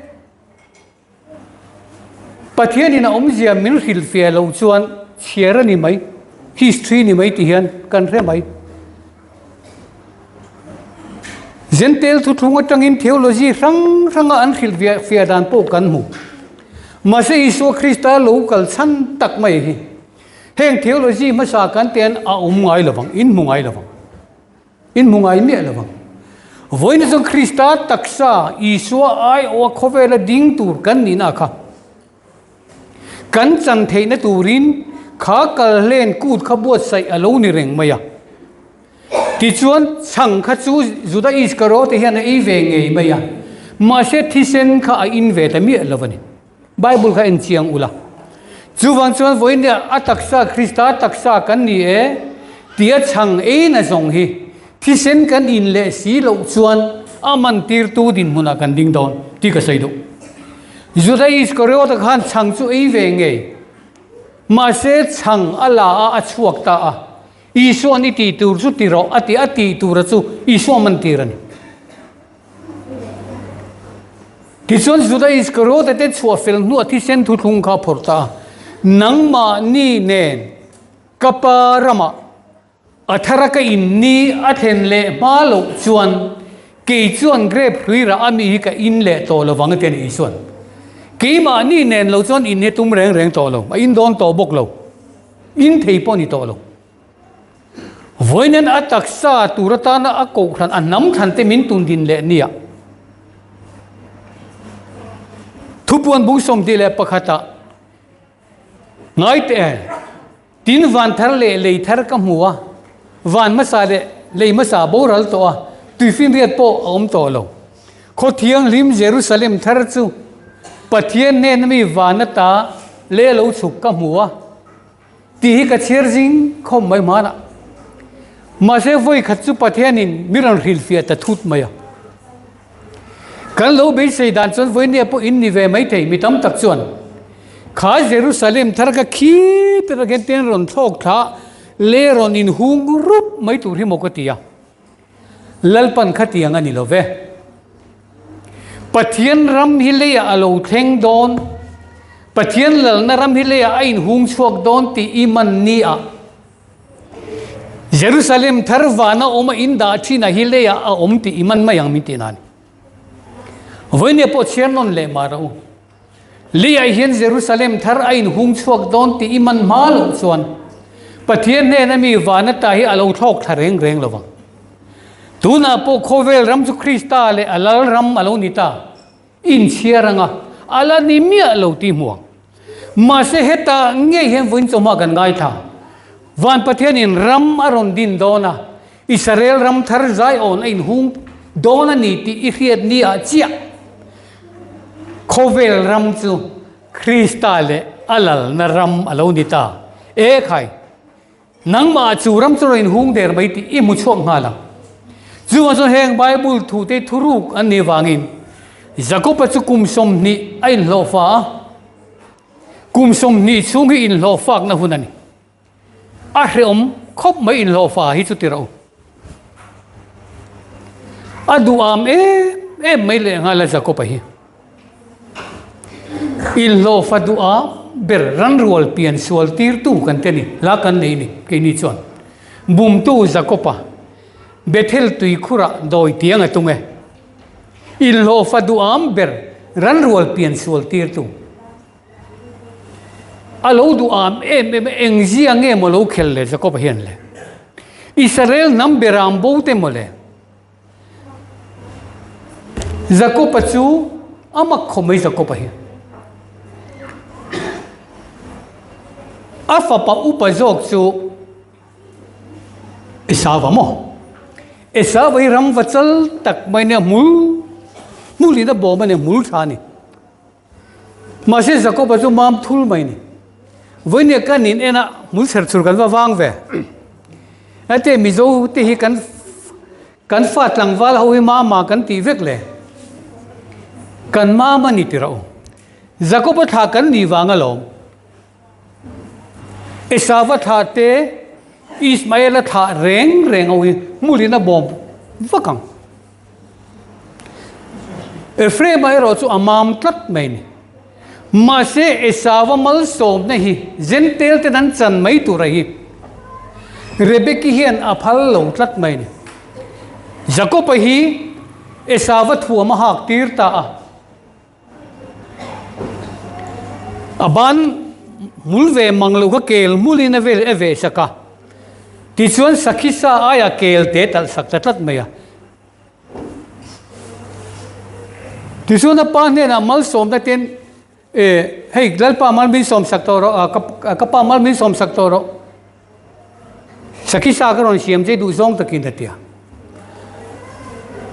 Pathianin a awmzia min hrilhfiah loh chuan chhiar a ni mai, history ni mai ti hian kan hre mai. Jentail thuthlung atangin theology hrang hranga an hrilh fiah dan pawh kan hmu. Mahse Isua Krista lo kal chhan tak mai hi heng theology hmasa kan te an a awm ngai lovang, in hmu ngai lovang. In hmu ngai miah lovang. Vawiin chuan Krista taksa Isua aiawha khawvela ding tur kan nihna kha Kan chan theihna turin kha kal hlen kut kha buatsaih a lo ni reng mai a. Tichuan chhang kha chu Juda Iskarote hian a ei ve ngei mai a, mahse thisen kha a in ve ta miah lo a ni. Bible kha en chiang ula. Chuvang chuan vawiin a taksa Krista taksa kan ni e tia chhang eina zawng hi thisen kan in leh si loh chuan a mantirtu dinhmunah kan ding dawn tih ka sawi duh. Juda Iskariota khan chhang chu ei ve ngei. Mahse chhang a la a, a chhuak ta a. Isua'n i tih tur chu ti rawh a ti, a tih tura chu Isua mantir a ni. Tichuan Juda Iskariota te chhuah fel hnuah thisen thuthlung kha a phawrh ta a, Nangmahni nen ka pa ramah A thara ka in ni a thlen leh hma loh chuan kei chuan grape hlui rah a mi hi ka in leh tawh lo vang a ti a ni Isua'n. Keimahni nen lo chuan in hi tum reng reng tawh lo, a in dawn tawh bawk lo, in thei pawh a ni tawh lo. Vawiin a taksa tur atana a kohhran a hnam thlan te min tun din leh nia. Thupuan bung 21 ah ngai teh e. Tin van thar leh lei thar ka hmu a, van hmasa leh lei hmasa a boral tawh a, tuifinriat pawh a awm tawh lo. Khaw thianghlim Jerusalem thar chu Pathian hnena mi van ata leh lo chhuk ka hmu a, tih hi ka chhiar zing khawm mai hmanah. Mahse vawi khat chu Pathianin mi rawn hrilhfiah ta thut mai a. Kan lo beisei dan chuan vawinia pawh in ni ve maithei mi tam tak chuan kha Jerusalem thar ka khi te tak hian ten rawn thlawk thla le rawn in hung rup mai tur hi maw ka ti a. Lalpan khatiang a ni lo ve. Pathian ram hi leiah a lo thleng dawn, Pathian lalna ram hi leiah a in hung chhuak dawn tih i man ni a. Jerusalem thar vana awm a in dah thin a hi leiah a awm tih i man mai ang min tih nan. Vawinia pawh chhiar nawn leh mah rawh u. Leiah hian Jerusalem thar a in hung chhuak dawn tih i man hma loh chuan Pathian hnena mi vana ta hi a lo thlawk thla reng reng lo vang. Tunah pawh khawvel ram chu Krista leh a lal ram a lo ni ta. Inchhiar anga. a la ni miah lo tih hmu ang. Mahse hetah ngei hian vawiin chawhma kan ngaithla. Van Pathianin ram a rawn din dawn a, Israel ram thar zaiawn a inhung dawn a ni tih i hriat ni ah chiah khawvel ram chu Krista leh a lalna ram a lo ni ta. E khai! Nangmah chu ram chu rawn inhung der mai tih i hmu chhuak nghal ang. Chuvang chuan heng Bible thute thuruk an nih vangin Jakoba chu kum 20 a inhlawhfa a, kum 20 chhung hi inhlawhfakna hun a ni. A hrehawm khawp mai inhlawhfa hi chu ti rawh u. A duham em em mai leh nghal a Jakoba hi. Inhlawhfa duha ber ranrual pian sual tirtu kan te ni, hla kan nei ni keini chuan. Bumtu Jakoba Bethel tuikhurah dawi tiang a tung e. Inhlawhfa duham ber ranrual pian sual tirtu. A lo duham em em a, engzia nge maw lo khel le Jakoba hian le? Israel hnam beram bo te maw le? Jakoba chu a mak khawp mai Jakoba hi. A fapa upa zawk chu Esau maw? Esau hi ram va chal tak mai nia hmul hmulin a bawm a ni hmul tha a ni. Mahse Jakoba chu mam thul mai ni. Vawinia kan in en a hmul chher chhur kan va vang ve. Hete Mizo te hi kan kan fa tlangval ho hi mama kan tih vek le. Kan mam a ni ti rawh u. Jakoba thla kan nih vang alawm. Esava thla te Ismaela thla reng reng ho hi hmulin a bawm vak ang. Ephraim-a erawh chu a mam tlat mai a ni. Mahse, Esau-a malsawmna hi Jentail ten an chan mai tura hi Rebeki hian a phal lo tlat mai a ni. Jakob-a hi Esau-a thuam a hak tir ta a. A ban hmul ve mang lo kha kel hmulin a vel a veh sak a. Tichuan sakhi sa aia kel te talh sak ta tlat mai a. Tichuan a pa hnenah malsawmna ten e hei Lalpa mal min sawm sak tawh rawh ka pa mal min sawm sak tawh rawh. Sakhi sa ka rawn siam che duh zawng takin a ti a.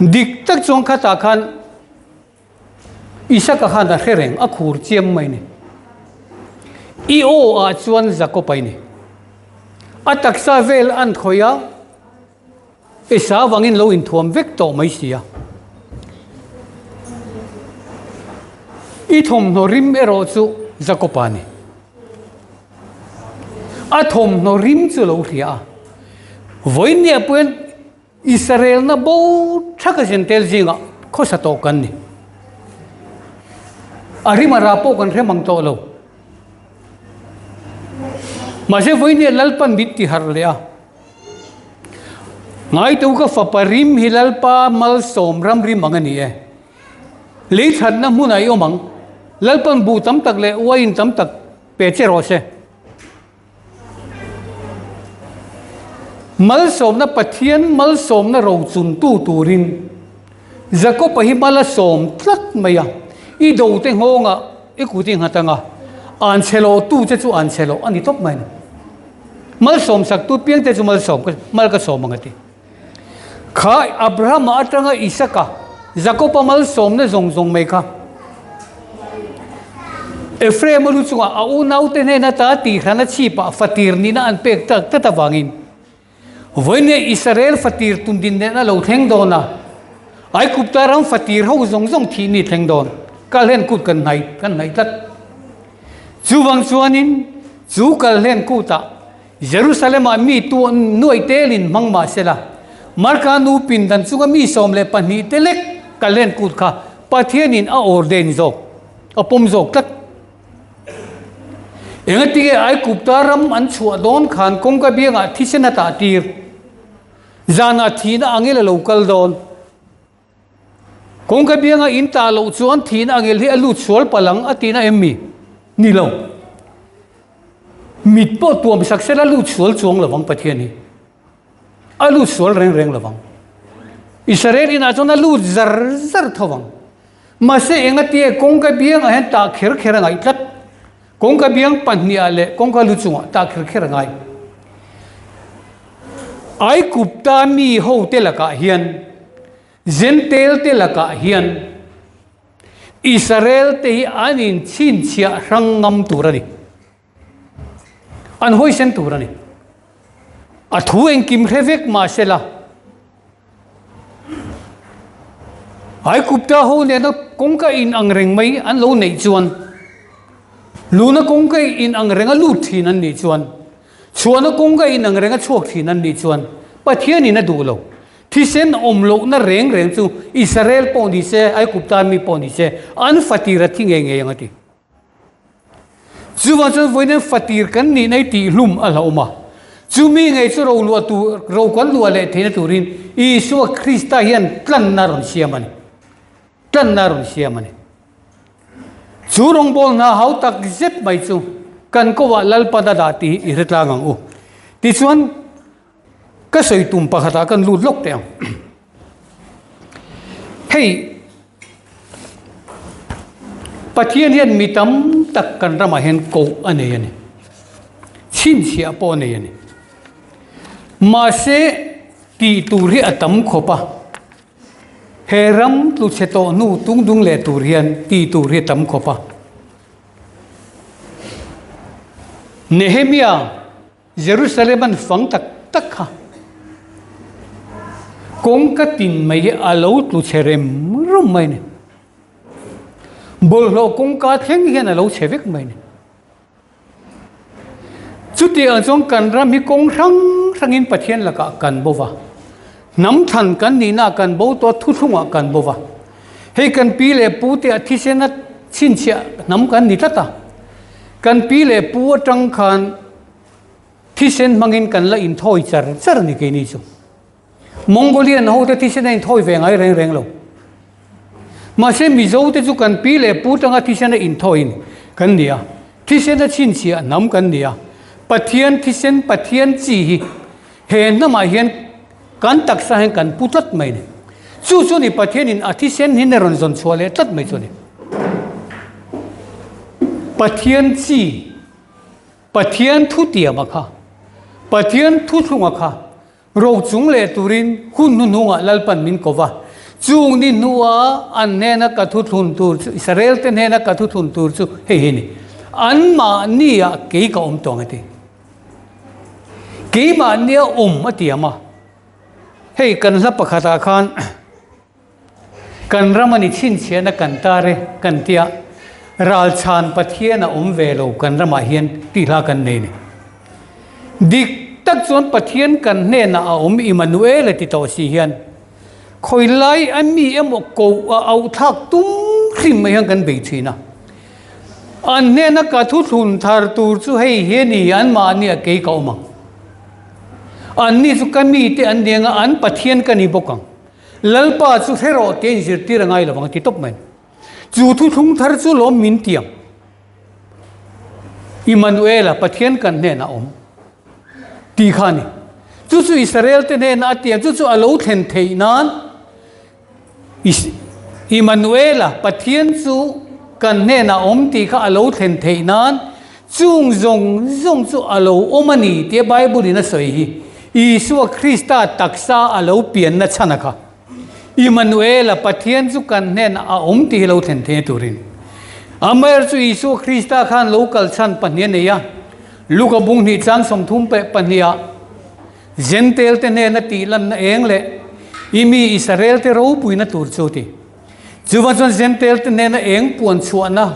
Dik tak chuan khatah khan Isaka khan a hre reng, a khur chiam mai ni. I aw ah chuan Jakob a ni. A taksa vel an khawih a, Esau vangin lo inthuam vek tawh mai si a. I thawmhnaw rim erawh chu Jakob a ni. A thawmhnaw rim chu lo hria a. Vawiin pawhin Israelna bo thaka Jentail zingah khawsa tawh kan ni. A rim a ra pawh kan hre mang tawh lo. Mahse vawinia Lalpan min ti harh leh a. Ngaitu ka fapa rim hi Lalpa malsawm ram rim ang a ni e. Lei thatna hmunah i awm ang. Lalpan buh tam tak leh uaiin tam tak pe che rawh se. Malsawmna Pathian malsawmna rochuntu turin Jakob-a hi mal a sawm tlat mai a, i dote nghawngah i kut i nghat anga, an chhe lo tu che chu an chhe lo a ni tawp mai a ni. Malsawm saktu piangte chu malsawm mal ka sawm ang a ti. Kha Abrahama atanga Isaka, Jakoba malsawmna zawng zawng mai kha Ephraim-a lu chungah a unaute hnena ta tihran a chhipah fatir nihna an pek tak tlat avangin vawinia Israel fatir tum din nena lo thleng dawn a, Aigupta ram fatir ho zawng zawng thih ni thleng dawn kalhlen kut kan hnaih kan hnaih tlat. Chuvang chuanin chu kalhlen kutah Jerusalem-ah mi tu nuaih telin hmang mah sela, Marka nu pindan chunga mi 12 te lek ka len kut kha Pathianin a ordain zawk, a pawm zawk tlat. Engatinge Aigupta ram an chhuah dawn khan kawngka biangah thisen a tah tir? Zanah thihna angel a lo kal dawn. Kawngka bianga in tah loh chuan thihna angel hi a lut sual palh ang a tihna em mi? Ni lo. Mit pawh tuam sak sela lut sual chuang lo vang Pathian hi. A lut sual reng reng lo vang. Israel inah chuan a lut zar zar tho vang. Mahse engatia kawngka biangah hian tah kher kher a ngaih tlat. Kawngka biang pahniha leh kawngka lu chungah tah kher kher a ngai. Aigupta mi hote lakah hian, Jentail te lakah hian Israel te hi an inchhinchhiah hrang ngam tur a ni. An hawisan tur a ni. A thu engkim hre vek mahsela Aigupta ho nena kawngka in ang reng mai an lo neih chuan luna kawngka in ang renga lut thin an nih chuan chhuahna kawngka in ang renga chhuak thin an nih chuan Pathianin a duh lo. Thisen awm lohna reng reng chu Israel pawh ni se, Aigupta mi pawh ni se an fatir a thi ngei ngei ang a ti. Chuvang chuan vawiin fatir kan nih na hi tihhlum a hlauhawm a, chumi ngei chu ro luah tur, ro kan luah leh theihna turin Isua Krista hian tlanna a rawn siam a ni. Tlanna a rawn siam a ni. Chu rawngbâwl hna hau tak zet mai chu kan kovah Lalpan a dah tih hi i hre tlang ang u. Tichuan, Ka sawi tum pakhatah kan lut lawk teh ang. Hei Pathian hian mi tam tak kan ramah hian koh a nei a ni. Chhinchhiah pawh a nei a ni. Mahse tih tur hi a tam khawp a. He ram tlu chhe tawh hnu tungdung leh tur hian tih tur hi a tam khawp a. Nehemia Jerusalem an fang tak tak kha kawngka tin mai hi a lo tlu chhe rem rum mai a ni. Bawlhhlawh kawngka thleng hian a lo chhe vek mai a ni. Chutiang chuan kan ram hi kawng hrang hrangin Pathian lakah kan bo va, hnam thlan kan nihnaah kan bo tawh a, thuthlungah kan bo va. Hei kan pi leh pu te a thisen a chhinchhiah hnam kan ni tlat a. Kan pi leh pu atang khan thisen hmangin kan la inthawi char char a ni keini chu. Mongolian ho te thisen a inthawi ve ngai reng reng lo. Mahse Mizo te chu kan pi leh pu tanga thisen a inthawiin kan ni a, thisen a chhinchhiah hnam kan ni a. Pathian thisen Pathian chi hi he hnamah hian kan taksa hian kan pu tlat mai a ni. Chu chu ni Pathianin a thisen hi na rawn zawn chhuah leh tlat mai chu a ni. Pathian chi, Pathian thutiama kha, Pathian thuthlunga kha ro chung leh turin hun hnuhnungah Lalpan min ko va. Chung ni hnua an hnena ka thuthlun tur chu, Israel te hnena ka thuthlun tur chu hei hi a ni, Anmahniah kei ka awm tawng a ti. Keimahnia awm a tiam a, hei kan hla pakhatah khan kan ram a ni chhinchhiahna kan tar e kan tia, ralchhan Pathian a awm ve lo kan ramah hian tih hla kan nei a ni. Dik tak chuan Pathian kan hnenah a awm Immanuel a ti tawh si hian khawilai a mi emaw koh a auhthlak tum hrim mai hian kan bei thin a. An hnena ka thuthlun thar tur chu hei hi a ni, anmahniah kei ka awm ang. Anni chu ka mite an ni anga an Pathian ka ni bawk ang. Lalpa chu hre rawh tia inzirtir a ngai lovang a ti tawp mai. Chu thuthlung thar chu lawm min tiang. Immanuela, Pathian kan hnenah awm tih kha a ni. Chu chu Israel te hnenah a tiang, chu chu a lo thlen theih nan Immanuela, Pathian chu kan hnenah awm tih kha a lo thlen theih nan chung zawng zawng chu a lo awm a ni tia Bible in a sawi hi Isua Krista taksa a lo pianna chhan a kha. Immanuela, Pathian chu kan hnenah a awm tih hi lo thlen theih turin. Amaherawhchu chu Isua Krista khan lo kal chhan pahnih a nei a, Luka bung hnih chang 30 peh pahniha Jentail te hnena tih lanna eng leh i mi Israel te ropuina tur chu ti. Chuvang chuan Jentail te hnena eng puan chhuahna,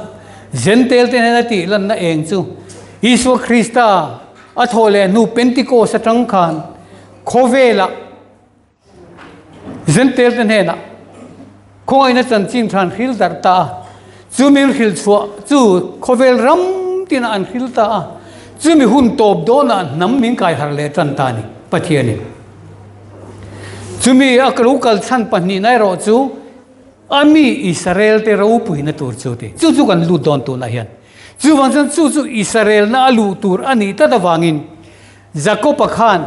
Jentail te hnena tih lanna eng chu Isua Krista a thawh leh hnu Pentecost atang khan khawvelah Jentail te hnenah khawngaihna chanchin than hril darh ta a, chumi hril chhuah chu khawvel ram tinah an hril ta a, chumi hun tawp dawnah hnam min kai harh leh tan ta a ni Pathianin. Chumi a lo kal chhan pahnihna erawh chu a mi Israel te ropuina tur chu ti. Chu chu kan lut dawn tunah hian. Chuvang chuan chu chu Israelna a luh tur a nih tlat avangin Jakob-a khan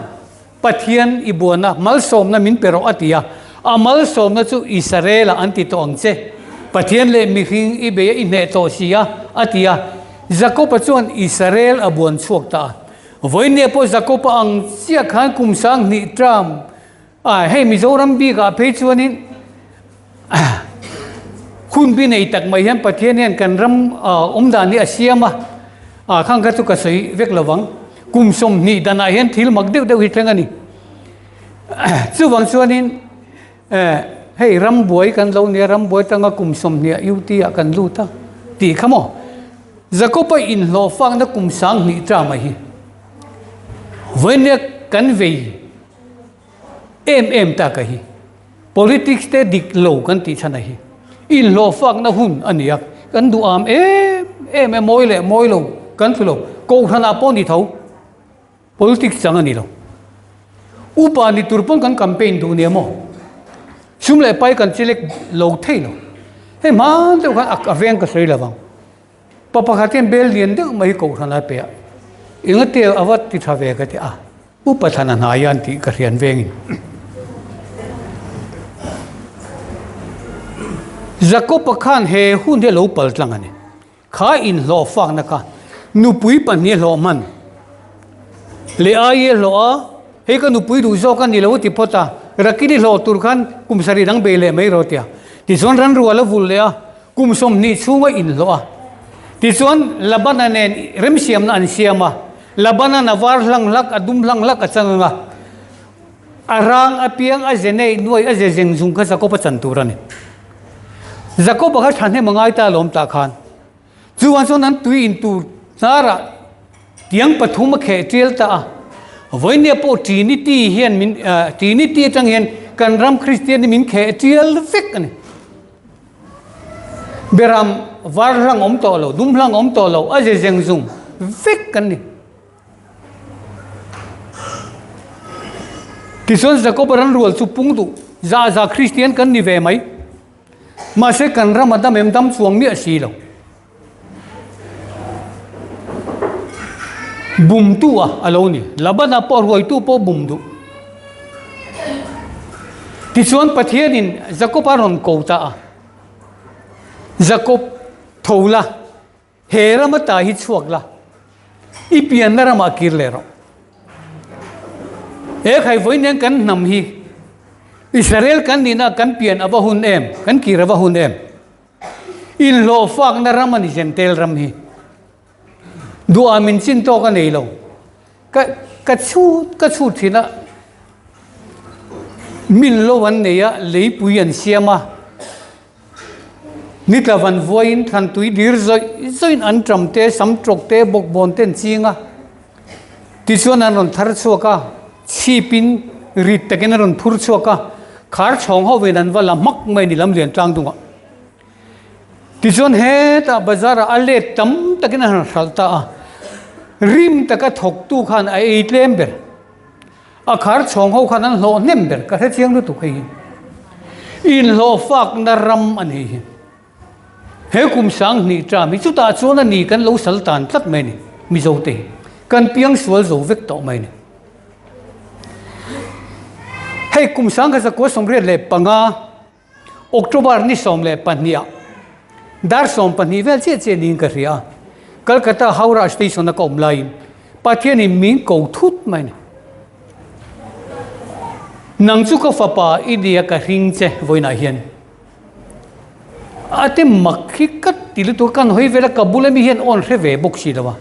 Pathian i buana malsawmna min pe rawh a ti a, a malsawmna chu Israel-ah an ti tawh ang che. Pathian leh mihring i bei a i hneh tawh si a, a ti a. Jakoba chuan Israel a buan chhuak ta a. Vawinia pawh Jakoba ang chiah khan kum 2000 term a, hei Mizoram bikah phei chuanin hun bi nei tak mai hian Pathian hian kan ram awm dan hi a siam a, ah khang kha chu ka sawi vek lo vang. Kum 20 danah hian thil mak deuh deuh hi thleng a ni. Chuvang chuanin hei ram buai kan lo nia, ram buai tanga kum 20 ah UT ah kan lut a tih kha maw? Jakob-a inhlawh fakna kum 2000 term a hi vawinia kan vei em em tak a hi. Politics te dik lo kan tih chhan a hi. Inhlawh fakna hun a ni a, kan duh am em em e mawi leh mawi lo kan thlu lo. Kohhranah pawh ni tho. Politics chang a ni lo. Upa ni tur pawn kan campaign duh nia maw? Sum leh pai kan chelek lo thei lo. Hei hman deuh khan a veng ka sawi lo vang. Pa pakhat hian bel lian deuh mai hi kohhran a pe a, engate a va ti tha ve ka ti a, upa thlan a hnai a an tih ka hrian vengin. Jakob-a khan he hun hi a lo pal tlang a ni. Kha inhlawh fakna kha nupui pahnih a hlawh hman leh ai a hlawh a, hei ka nupui duh zawk a ni lo ti phawt a, Rakili hlawh tur khan kum sarih dang bei leh mai rawh tia. Tichuan ranrual a vul leh a, kum 20 chhunga inhlawh a. Tichuan Labana nen remsiamna an siam a, Labana a var hlang hlak, a dum hlang hlak a chang ang a, a rang apiang a ze nei nuai a ze zeng zung kha Jakob a chan tur a ni. Jakob-a kha thahnem a ngai ta alawm tah khan. Chuan chuan an tui in tur hnarah tiang pathum a kheh tial ta a. Vawinia pawh Trinity hian min Trinity atang hian kan ram Kristian hi min kheh tial vek a ni. Beram var hlang awm tawh lo, dum hlang awm tawh lo, a ze zeng zung vek kan ni. Tichuan Jakob-a ran rual chu pung duh za za Kristian kan ni ve mai. Mahse kan ram a dam em dam chuang miah si lo. Bumtu a a lo ni. Labana pawh ruaitu pawh bum duh. Tichuan Pathianin Jakob-a rawn ko ta a. Jakob tho la. He rama ta hi chhuak la, i pianna ramah kir leh rawh. He khai vawiin hian kan hnam hi Israel kan nihna kan pian a va hun em, kan kir a va hun em. Inhlawh fakna ram a ni Jentail ram hi. Duha min chin tawk a nei lo. Ka ka chhut ka chhut thin a, min lo an nei a, leipui an siam a. Ni tla van vuaiin thlan tui dir zawih zawihin an ṭam te, sam ṭawk te, bawkbawn te an ching a. Tichuan an rawn thar chhuak a, chhipin rit takin an rawn phur chhuak a, khar chhawng hovin an va la hmak mai a ni lamlian tlang dungah. Tichuan hetah bazar ah a let tam takin an han hralh ta a, rim taka thawktu khan a ei tlem ber. A khar chhawng ho khan an hlawh hnem ber ka hre chiang lutuk hei hi. Inhlawh fakna ram a ni hi. He kum 2000 term hi chutah chuan a ni kan lo sal tan tlat mai a ni Mizo te hi. Kan piang sual zo vek tawh mai a ni. Hei kum 1985 October ni 12 ah dar 12 vel chiah chiah niin ka hria a, Calcutta Howrah station a ka awm laiin Pathianin min ko thut mai a ni. Nang chu ka fapa i nia ka hring che vawiinah hian a te mak hi ka ti lutuk a, kan hawi vel a ka bula mi hian awn hre ve bawk si lo a,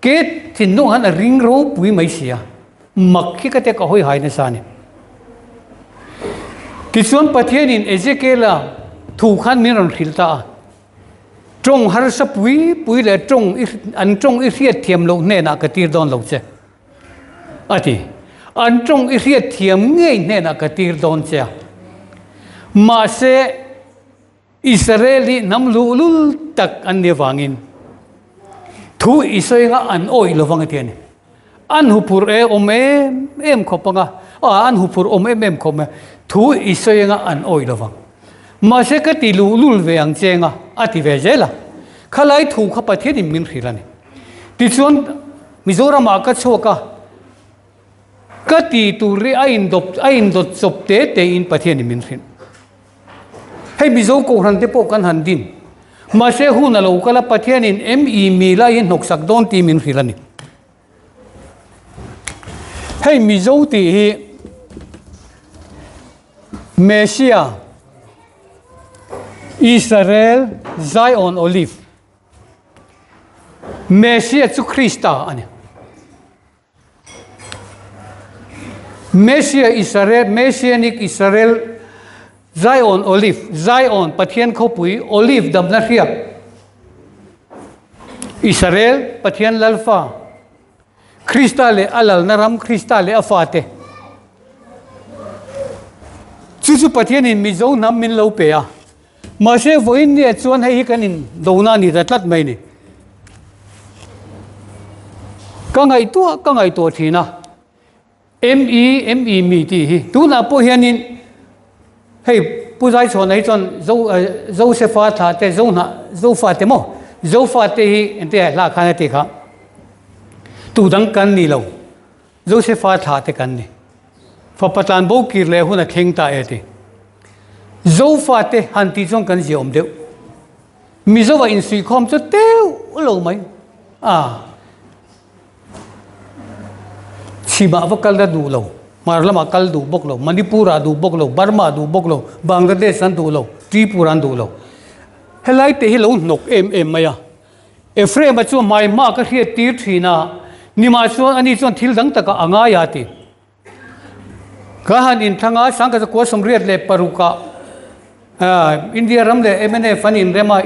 ke thinlung han a ring ropui mai si a. Mak hi ka te ka hawi hai nasa a ni. Tichuan Pathianin Ezekiela thu khan min rawn hrilh ta a, Tawng harsa pui pui leh tawng i an tawng i hriat thiam loh hnenah ka tir dawn lo che, a ti. An tawng i hriat thiam ngei hnenah ka tir dawn che a. Mahse, Israel hi hnam luhlul tak an nih avangin thu i sawi anga an awih lo vang a ti a ni. An huphurh e awm em em khawp anga, a an huphurh awm em em khawp mai a, thu i sawi anga an awih lo vang. Mahse ka ti luhlul ve ang che anga a ti ve zel a. Khalai thu kha Pathianin min hrilh a ni. Tichuan Mizoramah ka chhuak a, ka ti tur hi a indawp a indawt chawp te tein Pathianin min hrilh. Hei Mizo Kohhran te pawh kan han din. Mahse hun a lo kal a, Pathianin ME mi laiin hnawksak dawn tih min hrilh a ni. Hei Mizo tih hi Messia, Israel, Zion Olive. Messia chu Krista a ni. Messia Israel, Messianic Israel, Zion Olive, Zion Pathian khawpui, Olive damna hriak, Israel Pathian Lalfa, Krista leh a lalna ram, Krista leh a fate. Chu chu Pathianin Mizo hnam min lo pe a. Mahse vawiin nia chuan hei hi kan in dona a ni ta tlat mai ni. Ka ngaihtuah ka ngaihtuah thin a, ME ME mi tih hi tunah pawh hianin hei Pu Zaichhawna hi chuan Zo Josefa thlah te Zohnah Zofa te maw Zofa te hi engtiah hla khan a ti kha tu dang kan ni lo. Josefa thla te kan ni. Fapa tlan bo kir leh hun a thleng ta e ti. Zofa te han tih chuan kan ziaawm deuh. Mizoa insuihkhawm chu teuh lo mai. A chhimah va kal a duh lo, hmar lamah kal duh bawk lo, Manipur ah duh bawk lo, Burma ah duh bawk lo, Bangladesh an duh lo, Tripura an duh lo. Helai te hi lo hnawk em em mai a. Ephraim-a chu hmai hma ka hriat tir thin a, nimah chuan ani chuan thil dang takah a ngai a ti. Ka han inthlang a, Sangkhat kua 86ah India ram leh mnf an inrem a,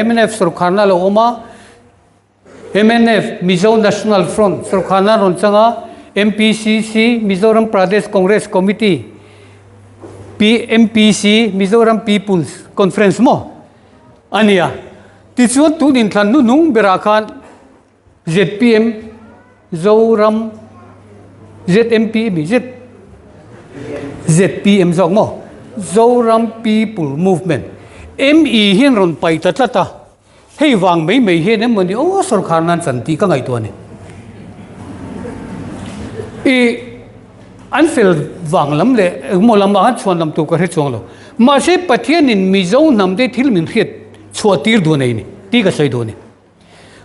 mnf sawrkharna a lo awm a, mnf, Mizo National Front, sawrkharna an rawn chang a, MPCC, Mizoram Pradesh Congress Committee, PMPC, Mizoram People's Conference maw a nia. Tichuan tun inthlan hnuhnung berah khan zpm Zoram ZMP mi Z zpm zawk maw Zoram People Movement ME hian rawn pai ta tlat a, hei vang mai mai hian emawni aw sawrkhar nan chan tih ka ngaihtuah a ni. I an fel vang lam leh engmaw lamah khan chhuan lam tur ka hre chuang lo. Mahse Pathianin Mizo hnam te thil min hriat chhuah tir duh nei ni tih ka sawi duh a ni.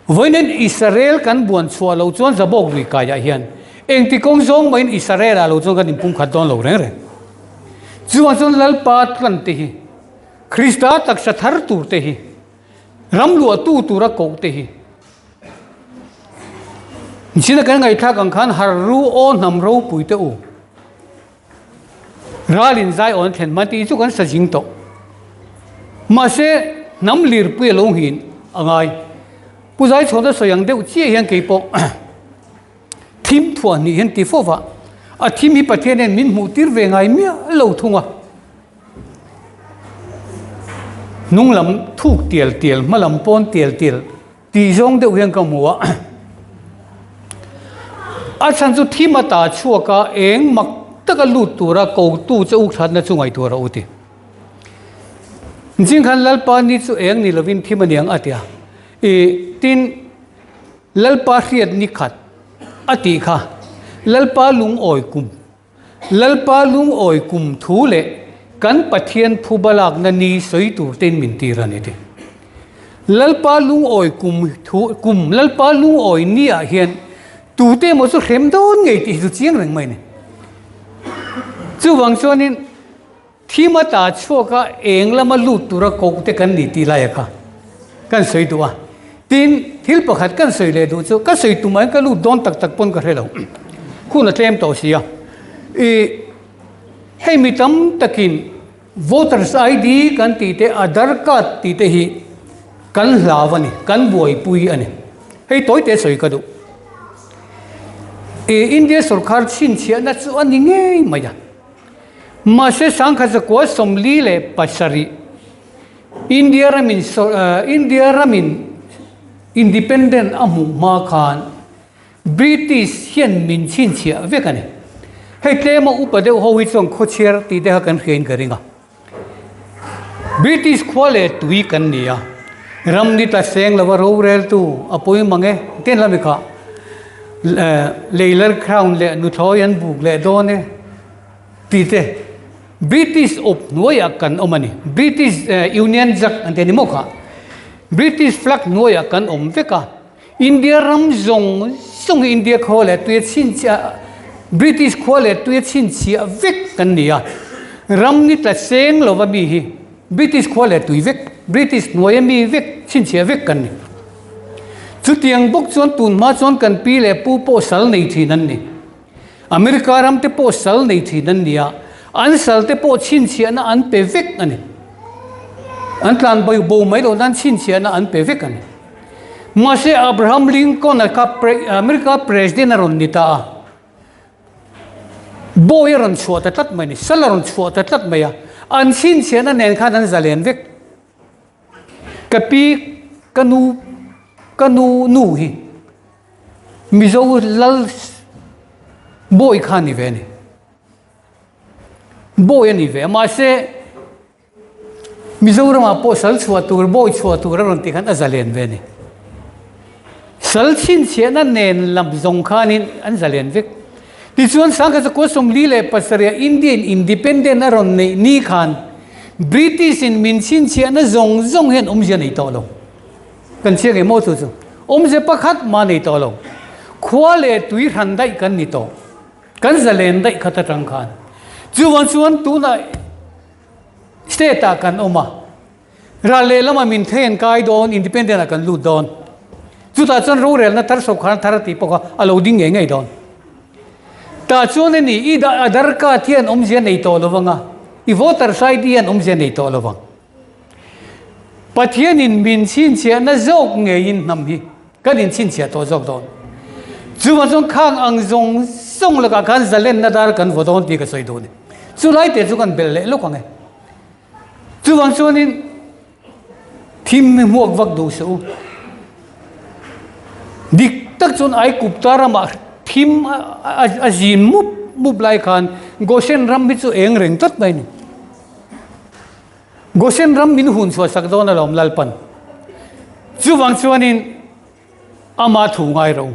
Vawiin Israel kan buan chhuah loh chuan Zabawk lui kaiah hian engti kawng zawng mahin Israel ah lo chuan kan inpumkhat dawn lo reng reng. Chuvang chuan Lalpa tlan te hi, Krista taksa thar tur te hi, ram luahtu tura koh te hi, China kan ngaihthlak ang khan har ru aw hnam ropui te u. Ral in zai awn thlen hman tih chu kan sa zing tawh. Mahse, hnam lirpui a lo nghin a ngai. Pu Zaichhawna sawi ang deuh chiah hian kei pawh thim thuah hnih hian ti fo va, a thim hi Pathian hian min hmuh tir ve ngai miah lo thung a. Hnung lam thuk tial tial, hma lam pawn tial tial. Tih zawng deuh hian ka hmu a, a chhan chu thim a ta chhuak a, eng mak taka lut tura kotu che uk thatna chu ngaihtuah rawh u ti. Zing khan Lalpa ni chu eng ni lovin thim a niang a ti a, i tin Lalpa hriat ni khat a tih kha Lalpa lungawi kum Lalpa lungawi kum thu leh kan Pathian phuba lakna ni sawi tur tein min tir a ni ti. Lalpa lungawi kum thu kum Lalpa lungawi ni ah hian tute emaw chu hrem dawn ngei tih hi chu chiang reng mai a ni. Chuvang chuanin Thim a ta chhuak a, eng lama lut tura koh te kan ni tih laia kha kan sawi duh a. Tin, thil pakhat kan sawi leh duh chu, ka sawi tumah hian ka lut dawn tak tak pawn ka hre lo. Hun a tlem tawh si a. I hei mi tam takin voters ID kan tih te, Aadhar card tih te hi kan hlau a ni, kan buaipui a ni. Hei tawi te sawi ka duh. I India sorkar chhinchhiahna chu a ni ngei mai a. Mahse sangkhat zakua 47 India ramin India ramin independent a hmuh hma khan British hian min chhinchhiah vek a ni. Hei tlema upa deuh ho hi chuan khawchhiar tih te kha kan hriain ka ring a. British khua leh tui kan ni a, ram ni tla seng lova roreltu a pawi mang e ten lami kha Leiler Crown leh nuthlawi an buk leh dawn e tih te. British awp hnuaiah kan awm a ni. British Union Jack an ti a ni maw kha. British flag hnuaiah kan awm vek a. India ram zawng zawng hi India khua leh tuia chhinchhiah British khua leh tuia chhinchhiah vek kan ni a. Ram ni tla seng lova mi hi British khua leh tui vek, British hnuaia mi vek chhinchhiah vek kan ni. Chutiang bawk chuan tun hma chuan kan pi leh pu pawh sal nei thin an ni. America ram te pawh sal nei thin an ni a, an sal te pawh chhinchhiahna an pe vek a ni. An tlan bo bo mai loh nan chhinchhiahna an pe vek a ni. Mahse Abraham Lincoln a kha America President a rawn ni ta a, bawi a rawn chhuah ta tlat mai a ni, sal a rawn chhuah ta tlat mai a, an chhinchhiahna nen khan an zalen vek. Ka pi ka nu ka nu nu hi Mizo lal bawi kha a ni ve a ni. Bawi a ni ve a mahse Mizoramah pawh sal chhuah tur bawi chhuah tur a rawn tih khan a zalen ve a ni. Sal chhinchhiahna nen lam zawng khanin an zalen vek. Tichuan Sangkhat Zakua 47 Indian Independent a rawn neih ni khan British in min chhinchhiahna zawng zawng hian awmzia nei tawh lo. Kan chhiat ngei maw chu chu? Awmzia pakhat mah nei tawh lo. Khua leh tui hran daih kan ni tawh. Kan zalen daih khat atang khan. Chuvang chuan tunah state ah kan awm a. Ral lehlamah min then kai dawn, independent ah kan lut dawn. Chutah chuan rorelna thar sawrkharna thar a tih pawh kha a lo ding ngei ngei dawn. Tah chuan a ni, i Aadhaar card hian awmzia nei tawh lo vang a, i voter ID hian awmzia nei tawh lo vang. Pathianin min chhinchhiahna zawk ngeiin hnam hi kan inchhinchhiah tawh zawk dawn. Chuvang chuan khang ang zawng zawng lakah khan zalenna dar kan vaw dawn tih ka sawi duh a ni. Chulai te chu kan belh leh lawk ang e. Chuvang chuanin thim hi hmuak vak duh suh u. Dik tak chuan Aigupta ramah thim a zin mup mup lai khan Goshen ram hi chu eng reng tlat mai a ni. Goshen ram min hun chhuah sak dawn alawm Lalpan. Chuvang chuanin Ama thu ngai ro.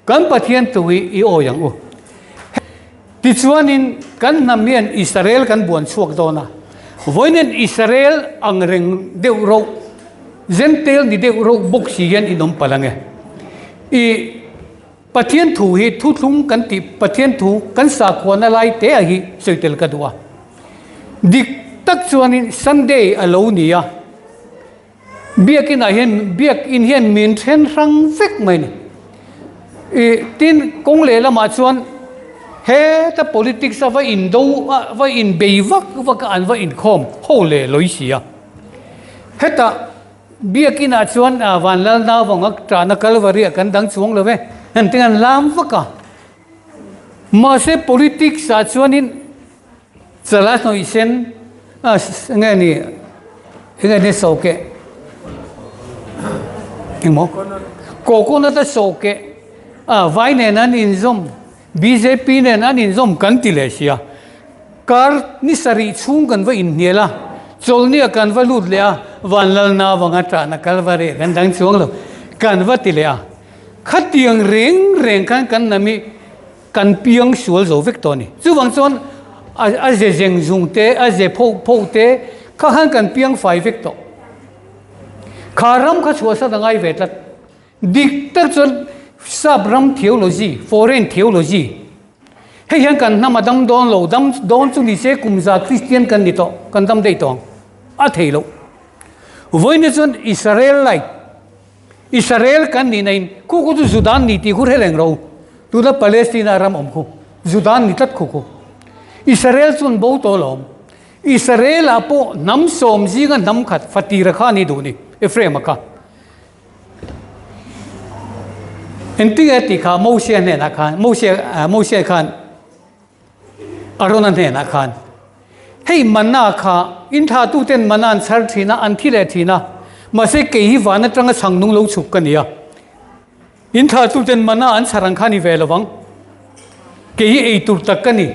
Kan Pathian tu hi i awi ang u. Tichuanin kan hnam hian Israel kan buan chhuak dawn a. Vawiin Israel ang reng deuh roh, Gentail ni deuh roh bawk si hian in awm palh ang e. I Pathian thu hi thuthlung kan tih Pathian thu kan sakhuana lai te ah hi sawi tel ka duh a. Dik tak chuanin Sunday a lo ni a. Biakin ah hian biakin hian min then hrang vek mai a ni. Ih tin kawng leh lamah chuan heta politics a va in do a va in bei vak vak a an va inkhawm ho leh lawi si a. Hetah biakin ah chuan ah Vanlal Nauvanga tahna Kalvari ah kan dang chuang lo ve an ti an lam vak a. Mahse politics ah chuanin Chala hnawih sen a enge ni enge ni sawhkeh engmaw coconut a sawhkeh a vai nen an inzawm bjp nen an inzawm kan ti leh sia kar ni sarih chhung kan va inhnial a chawlhnia kan va lut leh a vanlalna avanga tahna kalvari kan dang chuang lo kan va ti leh a khatiang reng reng khan kan nami Kan piang sual zo vek tawh a ni. Chuvang chuan a ze zeng zung te, a ze pho pho te kha khan kan piang fai vek tawh. Kha ram kha chhuahsan a ngai ve tlat. Dik tak chuan sap ram theology, foreign theology, hei hian kan hnam a dam dawn lo, dam dawn chu ni se kum za Kristian kan ni tawh, kan dam daih tawh ang. A thei loh. Vawiin chuan Israel like Israel kan nih na in khu khu chu Judan ni tih khu hre reng ro. Tuna Palestina ram awm khu Judan ni tlat khu khu. Israel chuan bo tawh lo awm. Israel ah pawh hnam sawm zinga hnam khat fatira kha ni duh ni Ephraim a kha. Engtinge tih kha Mosea hnenah khan Mosea Mosea khan Arona hnenah khan, Hei mana kha in thlahtuten mana an chhar thin a, an thi leh thin a, mahse kei hi van atanga chhang nung lo chhuk ka ni a. In thlahtuten mana an chhar ang kha ni ve lo vang. Kei hi ei tur tak ka ni.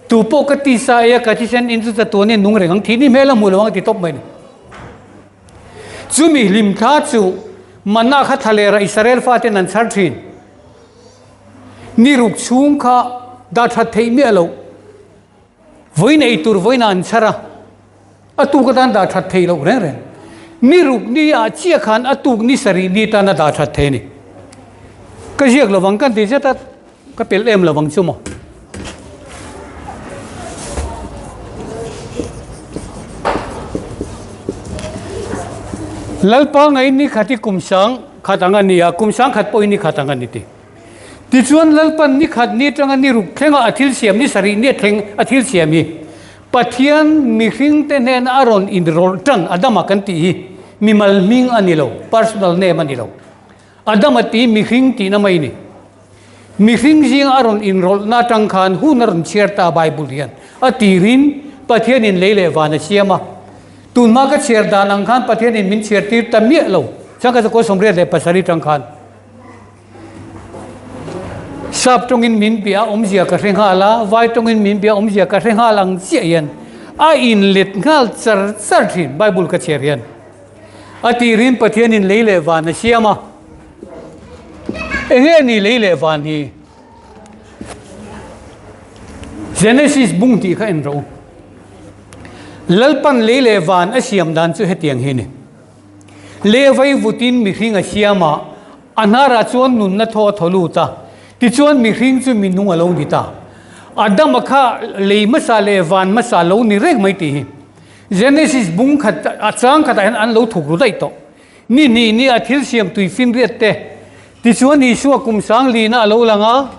Tu pawh ka tisa ei a, ka thisen in chu chatuanin nung reng ang, thih ni hmel a hmu lo ang a ti tawp mai ni. Chumi hlimthla chu mana kha thlalera Israel faten an chhar thin. Ni ruk chhung kha dah that theih miah loh. Vawiin ei tur vawiin ah an chhar a, a tuk atan dah that thei loh reng reng. Ni ruk ni ah chiah khan a tuk ni sarih ni tan a dah that thei a ni. Ka ziak lovang kan ti zet a, ka pelh em lovang chu maw. Lalpa ngaih ni khat hi kum sang khat ang a ni a, kum sang khat pawh hi ni khat ang a ni ti. Tichuan Lalpan ni khat ni atanga ni ruk thlenga a thil siam ni sarih ni a thleng a thil siam hi Pathian mihringte hnena a rawn inrawlh tan Adama kan tih hi mimal hming a ni lo, personal name a ni lo. Adama tih mihring tihna mai a ni. Mihring zinga a rawn inrawlhna atang khan hun a rawn chhiar ta Bible hian a tirin Pathianin lei leh van a siam a. Tunhma ka chhiar dan ang khan Pathianin min chhiar tir ta miah lo. Chuan ka zakua 87 atang khan Sap tawngin min bia awmzia ka hre nghal a, vai tawngin min bia awmzia ka hre nghal ang chiah hian a inlet nghal char char thin Bible ka chhiar hian. A tirin Pathianin lei leh van a siam a. Enge ni lei leh van hi? Genesis bung tih kha en rawh u. Lalpan lei leh van a siam dan chu hetiang hi a ni. Levai vutin mihring a siam a, a hnarah chuan nunna thaw a thaw lut a, tichuan mihring chu minung a lo ni ta. Adama kha lei hmasa leh van hmasa lo ni reng mai tih hi Genesis bung khat a chang khatah hian an lo thuk ru daih tawh. Ni hnih ni a thil siam tui finriat te, tichuan Isua kum sang lina a lo lang a,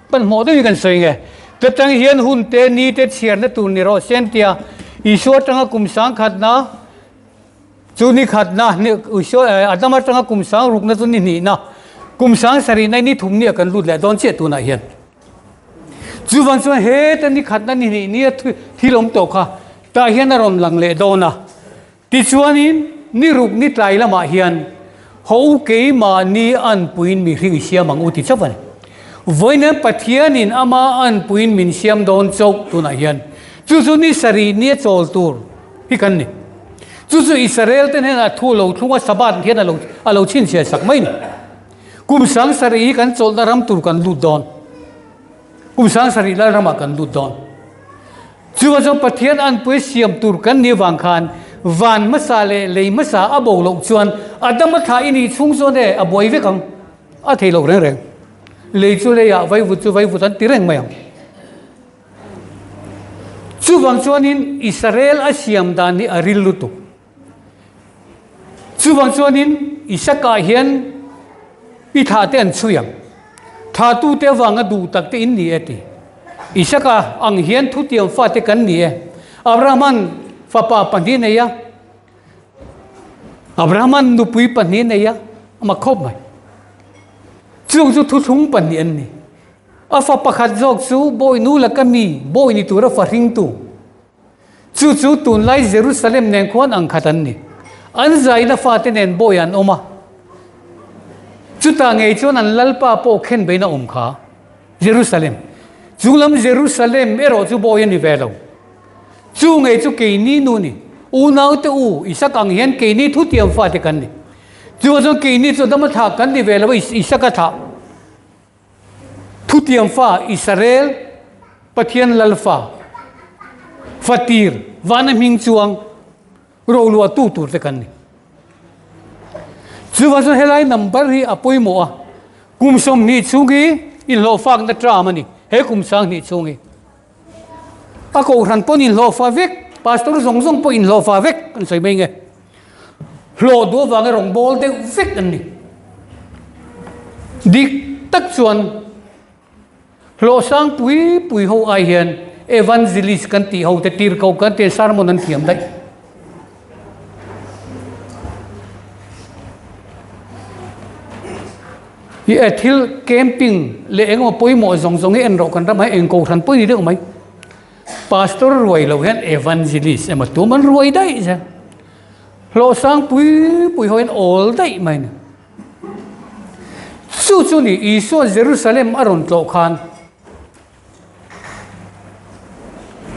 Hmanhmawh deuhin kan sawi nge? Ta tang hian hun te, ni te chhiarna tur ni rawh se an tia, Isua atanga kum sang khatna, Chu ni khatna, Adam atanga kum sang rukna chu ni hnihna, kum sang sarihna ni thum nia kan lut leh dawn chiah tunah hian. Chuvang chuan heta ni khatna ni hnih nia thil awm tawh kha tah hian a rawn lang leh dawn a. Tichuanin ni ruk ni tlai lamah hian ho u keimahni anpuiin mihring i siam ang u ti chauh a ni. Vawiin Pathianin ama anpuiin min siam dawn chauh tunah hian. Chu chu ni sarih nia chawl tur hi kan ni. Chu chu Israel te hnenah thu lo thlung a Sabbath hian a lo a lo chhinchhiah sak mai ni. Kum sang sarih hi kan chawlhna ram tur kan lut dawn. Kum sang sarih lal ramah kan lut dawn. Chuvang chuan Pathian anpui siam tur kan nih avang khan van hmasa leh lei hmasa a bo loh chuan Adama thlah i nih chhung chuan e a buai vek ang. A thei lo reng reng. Lei chu leiah vaivut chu vaivut an ti reng mai ang. Chuvang chuanin Israel a siam dan hi a ril lutuk. Chuvang chuanin Isaka hian i thlah te an chhui ang. Thlahtute avanga duh tak te in ni e ti. Isaka ang hian thutiam fate kan ni e. Abrahaman fapa pahnih nei a. Abrahaman nupui pahnih nei a, ama khawp mai. Chung chu thuthlung pahnih an ni. A fa pakhat zawk chu bawi nu laka mi, bawi ni tura fa hringtu. Chu chu tunlai Jerusalem nen khuan ang khat an ni. An zaina fate nen bawi an awm a. Chutah ngei chuan an Lalpa pawh khen bein a awm kha. Jerusalem. Chu lam Jerusalem erawh chu bawi a ni ve lo. Chu ngei chu keini nu ni. Unaute u, Isaka ang hian keini thutiam fate kan ni. Chuvang chuan keini chu Adama thlah kan ni ve lo a, Isaka thlah. Thutiam fa Israel Pathian lal fa, fatir vana hming chuang roluah tu tur te kan ni. Chuvang chuan helai number hi a pawimawh a, kum 20 chhung hi inhlawhfakna term a ni, he kum 20 chhung hi. A kohhran pawn inhlawhfa vek, pastor zawng zawng pawh inhlawhfa vek an sawi mai nge. Hlawh duh avanga rawn bawl deuh vek an ni. Dik tak chuan hlawh sang pui pui ho ai hian evangelist kan tih ho te tirhkoh kan tih sermon an thiam daih. I e thil camping leh engemaw pawimawh zawng zawng hi en rawh kan ram ah hian eng kohhran pawh ni deuh mai. Pastor ruai lo hian evangelist emaw tum an ruai daih zel. Hlawh sang pui pui ho hian awl daih mai a ni. Chu chu ni Isua Jerusalem a rawn tlawh khan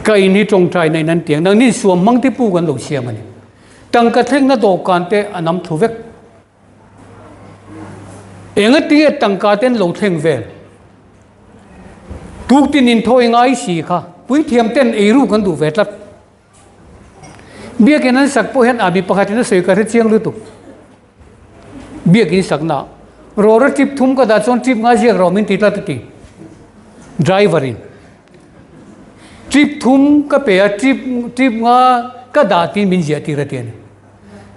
ka in hi tawngtai na in an tiang nang ni suam hmang te pu kan lo siam a ni. Tangka thlengna dawhkan te a nam thlu vek. Engatinge tangka te an lo thleng vel? Tuktin inthawi ngai si kha. Puithiam ten eiru kan duh ve tlat. Biakin an sak pawh hian a mi pakhatin a sawi ka hre chiang lutuk. Biakin sakna rawra trip thum ka dah chuan trip nga ziak rawh min ti tlat a ti. Driver in trip thum ka pe a trip trip nga ka dah tiin min ziah tir a ti a ni.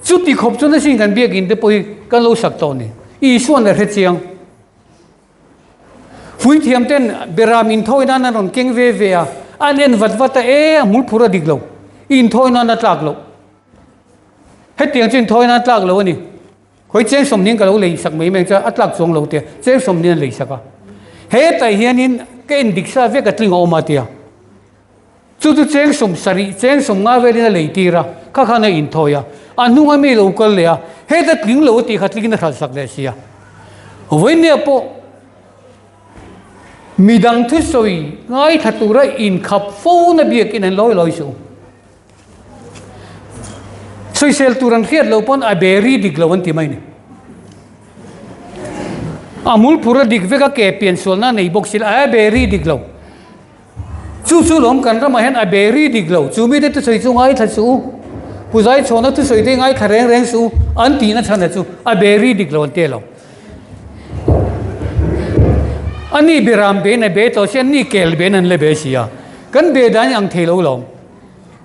Chuti khawp chuan asin kan biakin te pawh hi kan lo sak tawh a ni. Isuan a hre chiang. Puithiam ten beram inthawi nan an rawn keng ve ve a, an en vat vat a, e a hmul phur a dik lo, inthawi nan a tlak loh. Hetiang chu inthawi nan a tlak lo a ni. Khawi cheng sawmhnih ka lo lei sak mai mai ang chuan a tlak chuang lo tia, cheng sawmhnih an lei sak a. Hetah hianin ka en dik sa vek a tling a awm a tia. Chu chu cheng 70, cheng 50 velin a lei tir a, kha khan a inthawi a, a hnunga mi lo kal leh a, heta tling lo a tih kha tlingin a hralh sak leh si a. Vawinia pawh midang thusawi ngaithla tura inkhap fo na biakin an lawi lawi suh. Sawisel tur an hriat loh pawn a beri dik lo an ti mai ni. A mulphur a dik vek a ke pian sualna a nei bawk si a beri dik lo. Chu chu lawm kan ramah hian a beri dik lo. Chu mite thusawi chu ngaithla suh u. Pu Zaichhawna thusawi te ngaithla reng reng suh u an tihna chhan chu a beri dik lo an ti lo. A ni beram bein a be tawh si a ni kel bein an la be si a. Kan be dan ang thei lo lawm.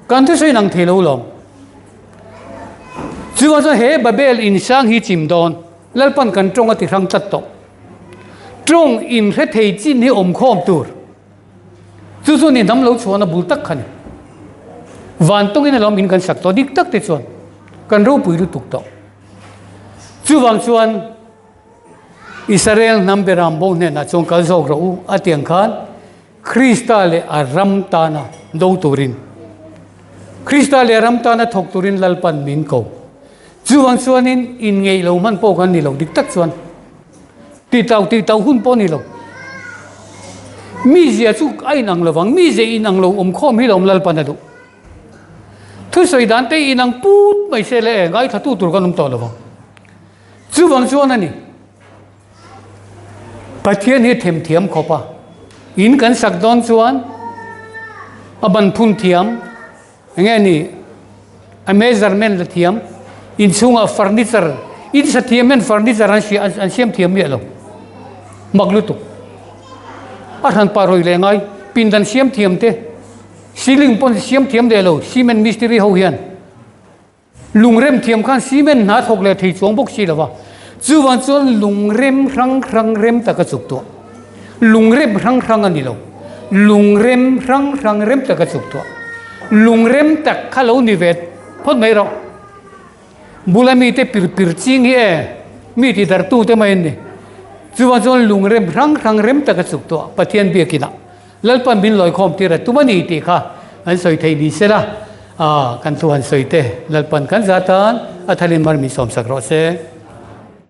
Kan thusawi in ang thei lo lawm. Chuvang chuan he Babel in sang hi chim dawn. Lalpan kan tawng a ti hrang tlat tawh. Tawng in hre thei chin hi awm khawm tur. Chu chu ni hnam lo chhuahna bul tak kha ni. Van tawngin alawm in kan sak tawh dik tak te chuan kan ropui lutuk tawh. Chuvang chuan Israel hnam beram bo hnenah chuan kal zawk rawh u a tiang khan Krista leh a ram tana do turin, Krista leh a ram tana thawk turin Lalpan min ko. Chuvang chuanin inngeih lo hman pawh kan ni lo, dik tak chuan titau titau hun pawh ni lo. Mizia chu a inang lovang, mizia inang lo awm khawm hi lawm Lalpan a duh. Thusawi dan te inang put mai se le ngaithla tu tur kan awm tawh lovang. Chuvang chuan a ni. Pathian hi themthiam khawp a, in kan sak dawn chuan a ban phun thiam, enge ni a measurement la thiam, inchhungah furniture, in sa thiam hian furniture an hria an siam thiam miah lo, mak lutuk. A hran pah rawih leh ngai, pindan siam thiam te, ceiling pawn siam thiam leh lo, cement mistiri ho hian. Lungrem thiam khan cement hna thawk leh thei chuang bawk si lo va, chuvang chuan lungrem hrang hrang rem tak a chuk tuah. Lungrem hrang hrang a ni lo, lungrem hrang hrang rem tak a chuk tuah. Lungrem tak kha lo ni ve phawt mai rawh. Bula mite pir pir ching hi e, mi ti dartu te mai an ni. Chuvang chuan lungrem hrang hrang rem tak a chuk tuah Pathian biakinah. Lalpan min lawikhawm tir a tum a ni tih kha an sawi theih ni se la, kan thu han sawi te Lalpan kan zah tan a thalin mar min sawmsak rawh se.